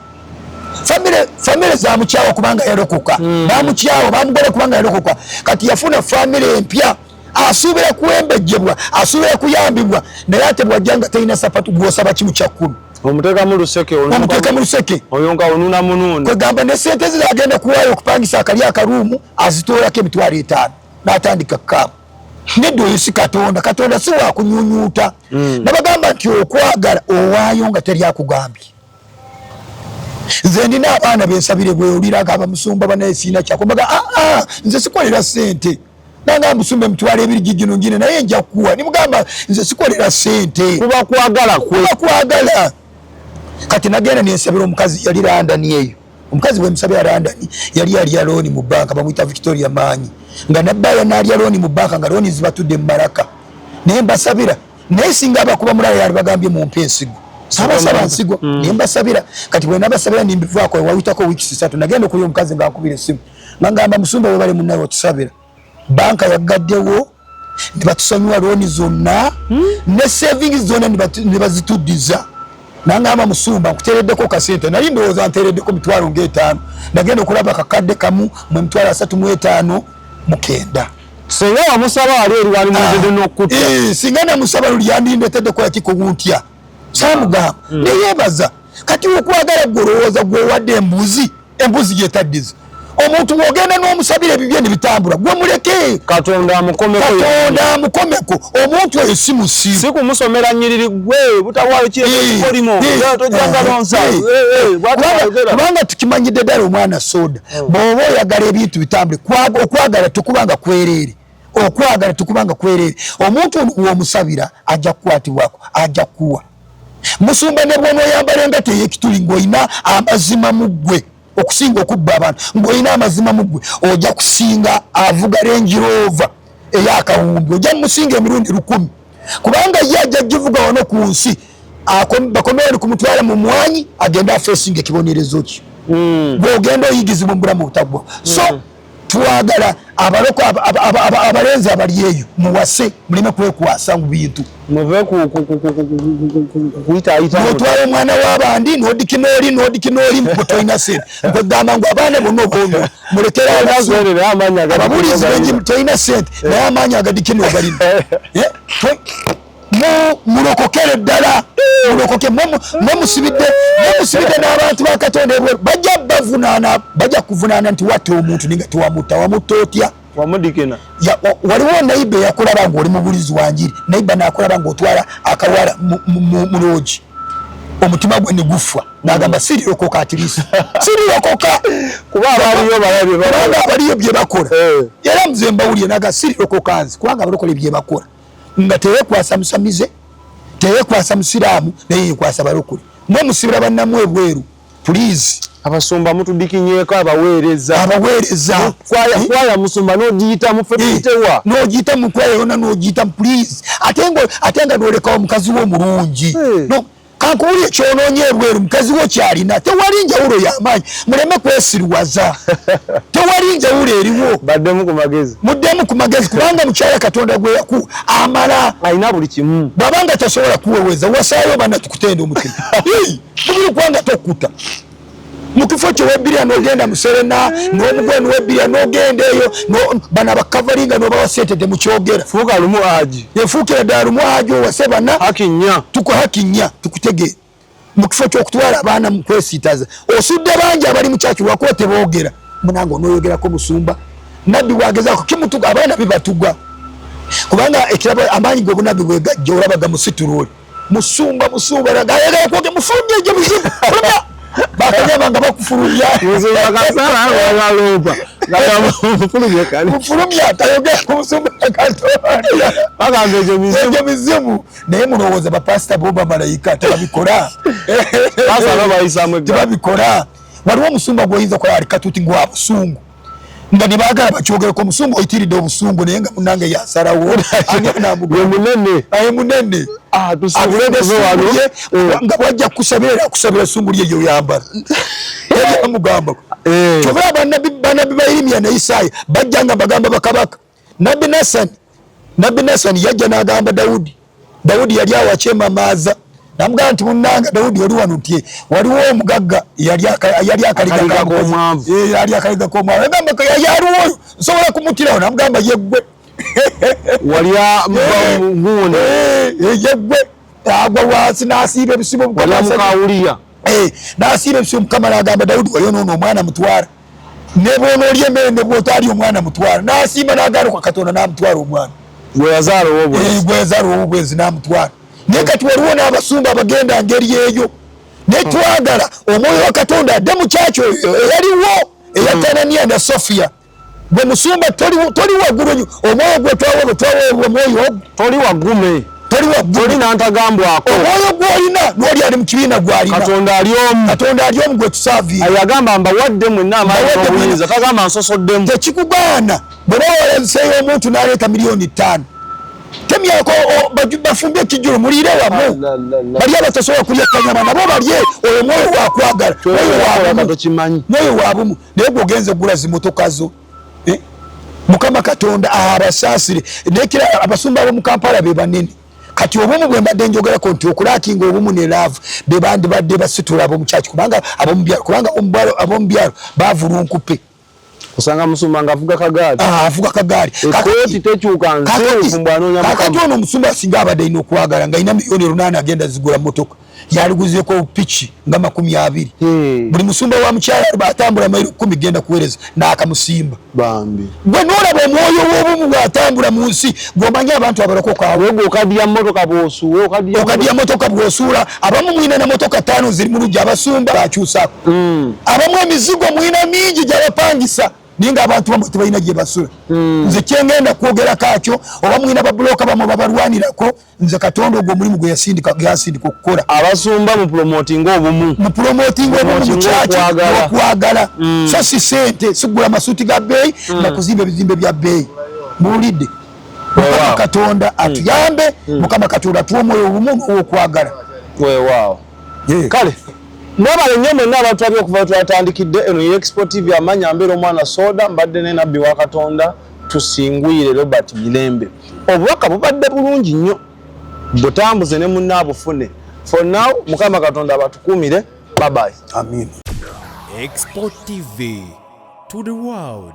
Famire zamukyawa kubanga yalokoka. Bamukyawa, bamugola kubanga yalokoka. Kati yafuna famire empya. Asuubira kuwembejjebwa, asuubira kuyambibwa, naye ate bw'ajja nga talina sapatu gw'osaba kimu kya kkumi. Omuteekamu luseke, omuteekamu luseke. Oyo nga onuna munuuna. Kwegamba ne ssente ze agenda kuwaayo okupangisa akali akaruumu azitoolako 50,000 n'atandika kukaaba. Nedda oyo si Katonda, Katonda si wa kunyunyuuta. Nabagamba nti okwagala owaayo nga teri akugambye. Nze ndina abaana bensabire bwewulira nga abamusumba banaye siina kyakumbaga, nze sikolera ssente. Nanga musumba emitwalo ebiri gigino ngine naye nja kuwa. Nimugamba nze sikolera ssente. Kuba kwagala kwe. Kuba kwagala. Kati nagenda nensabira omukazi yali London eyo. Omukazi bwe musabira London yali alya looni mu banka bamuyita Victoria Maanyi. Nga nabbaya n'alya looni mu banka nga looni zibatudde mu malaka. Naye mbasabira. Naye singa abakuba mulala yali bagambye mumpe ensigo. Sabasaba nsigo. Naye mbasabira. Kati bwe nabasabira nimbivaako wayitako weeks 3 nagenda okulya omukazi nga ankubira essimu. Ngamba musumba we bali munnawe otusabira. Banka yagaddewo ne batusonyiwa looni zonna ne savings zonna ne bazituddiza. Nangamba musumba nkuteereddeko kasente, nali ndowooza nteereddeko 50,000, nagenda okulaba akakadde kamu mu 35,900. Singa wamusaba wali eri wali muleetedde n'okutta. Singa namusaba luli yandindeeteddeko yakikuguntya. Saamugamba neyeebaza. Kati okwagala gwe olowooza gw'owadde embuzi, embuzi gyetaddiza. Omuntu bw'ogenda n'omusabira ebibye ne bitambula, gwe muleke. Katonda amukomeko. Katonda amukomeko. Omuntu oyo si musiru. Si kumusomera nnyiriri gwe, butawaayo kikolimo. Tojjanga lonsa. Kubanga tukimanyidde ddala omwana soda. Bw'oba oyagala ebintu bitambule, okwagala tekubanga kwereere. Okwagala tekubanga kwereere. Omuntu ono bw'omusabira ajja kukwatibwako, ajja kukuwa. Musumba ne bw'onooyambala engatto ey'ekituli ng'olina amazima mu ggwe okusinga okubba abantu, ng'olina amazima mu ggwe ojja kusinga avuga Range Rover ey'akawumbi, ojja musinga emirundi 10, kubanga ye ajja givuga wano ku nsi bakomewo kumutwala mu mwanyi agende afeesinga ekibonerezo kye. Bw'ogenda oyigizibwa mu bulamu obutaggwa. So twagala abaloko abalenzi abali eyo muwase, muleme kwekwasa mu bintu. Muve kuyitaayita. N'otwala omwana w'abandi n'odikinooli n'odikinooli mbu tolina ssente. Nkugamba ngu abaana bonna obwongo mulekere ababuulizi bengi tolina ssente naye amaanyi agadikino ogalina. Mulokokere ddala, mulokoke. Mwe musibidde n'abantu ba Katonda ebweru. Bajja bavunaana, bajja kuvunaana nti watta omuntu naye nga tewamutta. Wamutta otya? Wamudikina. Waliwo neighbor eyakulaba ng'oli mubulizi wa njiri, neighbor n'akulaba ng'otwala akawala mu loogi, omutima gwe ne gufa, n'agamba sirirokoka at least. Sirirokoka. Kuba abaliyo balabye bakola. Kubanga abaliyo bye bakola. Era nze mbawulire n'agamba sirirokoka nze, kubanga abalokole bye bakola. Nga teyeekwasa musamize, teyeekwasa musiraamu, naye yeekwasa balokole. Mwe musibira bannammwe ebweru. Please. Abasumba mutudikinyeeko abaweereza. Abaweereza. Kwaya musumba n'ogiyita mu ffe tuyitewa. N'ogiyita mu kwaya yonna n'ogiyita, please. Ate nga n'olekawo mukazi wo omulungi. No. Kankubulire kyonoonya ebweru mukazi wo kyalina, tewali njawulo y'amaanyi, muleme kwesiruwaza. Tewali njawulo eriwo. Baddemu ku magezi. Muddemu ku magezi, kubanga mukyala Katonda gwe yakuwa amala. Alina buli kimu. Bw'abanga tasobola kuweweza, wasaayo bana tukutenda omutima. Bubiri kubanga tokkuta. Mu kifo kye webbirira n'ogenda mu Serena, n'omugole n'webbirira n'ogenda eyo, bano abakavalinga n'obawa ssente temukyogera. Fuuka lumu aji. Efuukira ddala lumu aji owase bana. Haki nnya. Haki nnya, tukutegeere. Mu kifo ky'okutwala abaana mu kwesiitaza. Osudde bangi abali mu kyaki lwakuba teboogera. Munange onooyogerako musumba. Nabbi bw'agezaako kimutuga, abaana bibatuga. Kubanga ekirabo amaanyi g'obunabbi bwe gajja olaba gamusitula oli. Musumba, musumba, ayagala kwogera, mufulumye egyo mizimu, fulumya. Bakanyama nga bakufulumya. Musumba kasala waloopa. Mufulumye kale. Mufulumya, tayogera ku musumba Katonda. Bagamba egyo mizimu. Egyo mizimu. Naye mulowooza bapasita bo bamalayika tebabikola. Pasita bo bayisaamu eggaali. Tebabikola. Waliwo omusumba gw'oyinza okulaba ali katuuti ngwa busungu. Nga ne baagala bakyogereko, omusumba oyitiridde obusungu naye nga munnange yasalawo. Ani anamugamba? Ye munene. Aye munene. Tusubire Agende tuve wano. essungu lye, nga bw'ajja kukusabira era akusabira essungu lye ly'oyambala. Era yamugambako. Kyova bannabbi ba Yeremiya ne Isaaya bajja nga bagamba bakabaka. Nabbi Nasani yajja n'agamba Dawudi. Dawudi yali awakyemamaaza. Namugamba nti munnange Dawudi oli wano nti waliwo omugagga yali akaliga Akaliga k'omwavu. k'omwavu. Yali akaliga k'omwavu. Nagamba ko yali aliwo oyo, nsobola kumutirawo. Namugamba ye ggwe. Wali gundi. Ye ggwe. Agwa wansi n'asiiba ebisibo Mukama Wali amukawuliya. N'asiiba ebisibo Mukama n'agamba Dawudi wayonoona omwana mutwala. Ne bw'onoolya emmere ne bw'otaalya omwana mutwala. N'asiima n'agaruka Katonda n'amutwala omwana. Gwe yazaala ow'obwenzi. Gwe yazaala ow'obwenzi n'amutwala. Naye kati waliwo n'abasumba abagenda ngeri eyo. Ne twagala omwoyo wa Katonda adde mu kyaki oyo eyaliwo eya Ananiya ne Sofiya. Gwe musumba toli waggulu nnyo. Omwoyo gwe twaweebwa, twaweebwa omwoyo ogwo. Toli waggume. Toli waggulu. Toli n'antagambwako. Omwoyo gw'olina n'oli ali mu kibiina gw'alina. Katonda ali omu. Katonda ali omu gwe tusaaviira. Aye agamba mbawadde mwenna amaanyi Mbawadde mwenna. n'obuyinza. Tagamba nsosoddemu. Tekikugaana. Bwe bawoleseeyo omuntu n'aleeta miliyoni ttaano. Temyako, bafumbye ekijjulo muliire wamu. La, la, la. Bali abatasobola kulya kanyama nabo balye. Oyo mwoyo wa kwagala. Kyoyo Mwoyo wa wakola bumu. katokimanyi. Mwoyo wa bumu. Naye gw'ogenze okugula zimotoka zo. Mukama Katonda abasaasire. Naye kira abasumba ab'omu Kampala be banene. Kati obumu bwe mbadde njogerako nti okulaakinga obumu ne love be bandibadde basitula ab'omu church, kubanga ab'omu byalo, kubanga ab'omu byalo baavulunkupe. Osanga musumba ng'avuga kagaali. Avuga kagaali. Ekkooti tekyuka, nze obufumbo anoonya Mukama. Kakati ono omusumba asinga abadde alina okwagala ng'alina miliyoni 8 agenda zigula mmotoka. Yaliguzeeko piki nga 20. Buli musumba wa mukyala atambula mayiro 10 genda kuweereza n'akamusimba. Bambi. Gwe n'olaba omwoyo w'obumu bw'atambula mu nsi, gw'omanyi abantu abalokoka abo. Gwe okaddiya mmotoka bw'osuula, okaddiya Okaddiya mmotoka bw'osuula. Abamu mulina na mmotoka 5 ziri mu luggya, abasumba bakyusaako. Abamu emizigo mulina mingi gy'abapangisa, naye ng'abantu bamwe tebalina gye basula. Nze kye ngenda kwogerako akyo, oba mulina babulooka bamwe babalwanirako, nze Katonda ogwo omulimu gwe yasindika okukola. Abasumba mu promotinga obumu. Mu promotinga obumu mu Promotinga church, okwagala. okwagala. So si ssente, si kugula masuuti ga bbeeyi, na kuzimba ebizimbe bya bbeeyi. Muwulidde? Mukama Katonda atuyambe, Mukama Katonda atuwe omwoyo obumu n'ow'okwagala. Weewaawo. Kale, mwebale nnyo mwenna abatulabye okuva we twatandikidde. Eno ye Expo TV, amanya mbeera omwana soda, mbadde ne Nabbi wa Katonda Tusingwire Robert Mirembe. Obubaka bubadde bulungi nnyo, butambuze ne munne abufune. For now, Mukama Katonda abatukuumire. Bye bye. Amen. Expo TV to the world.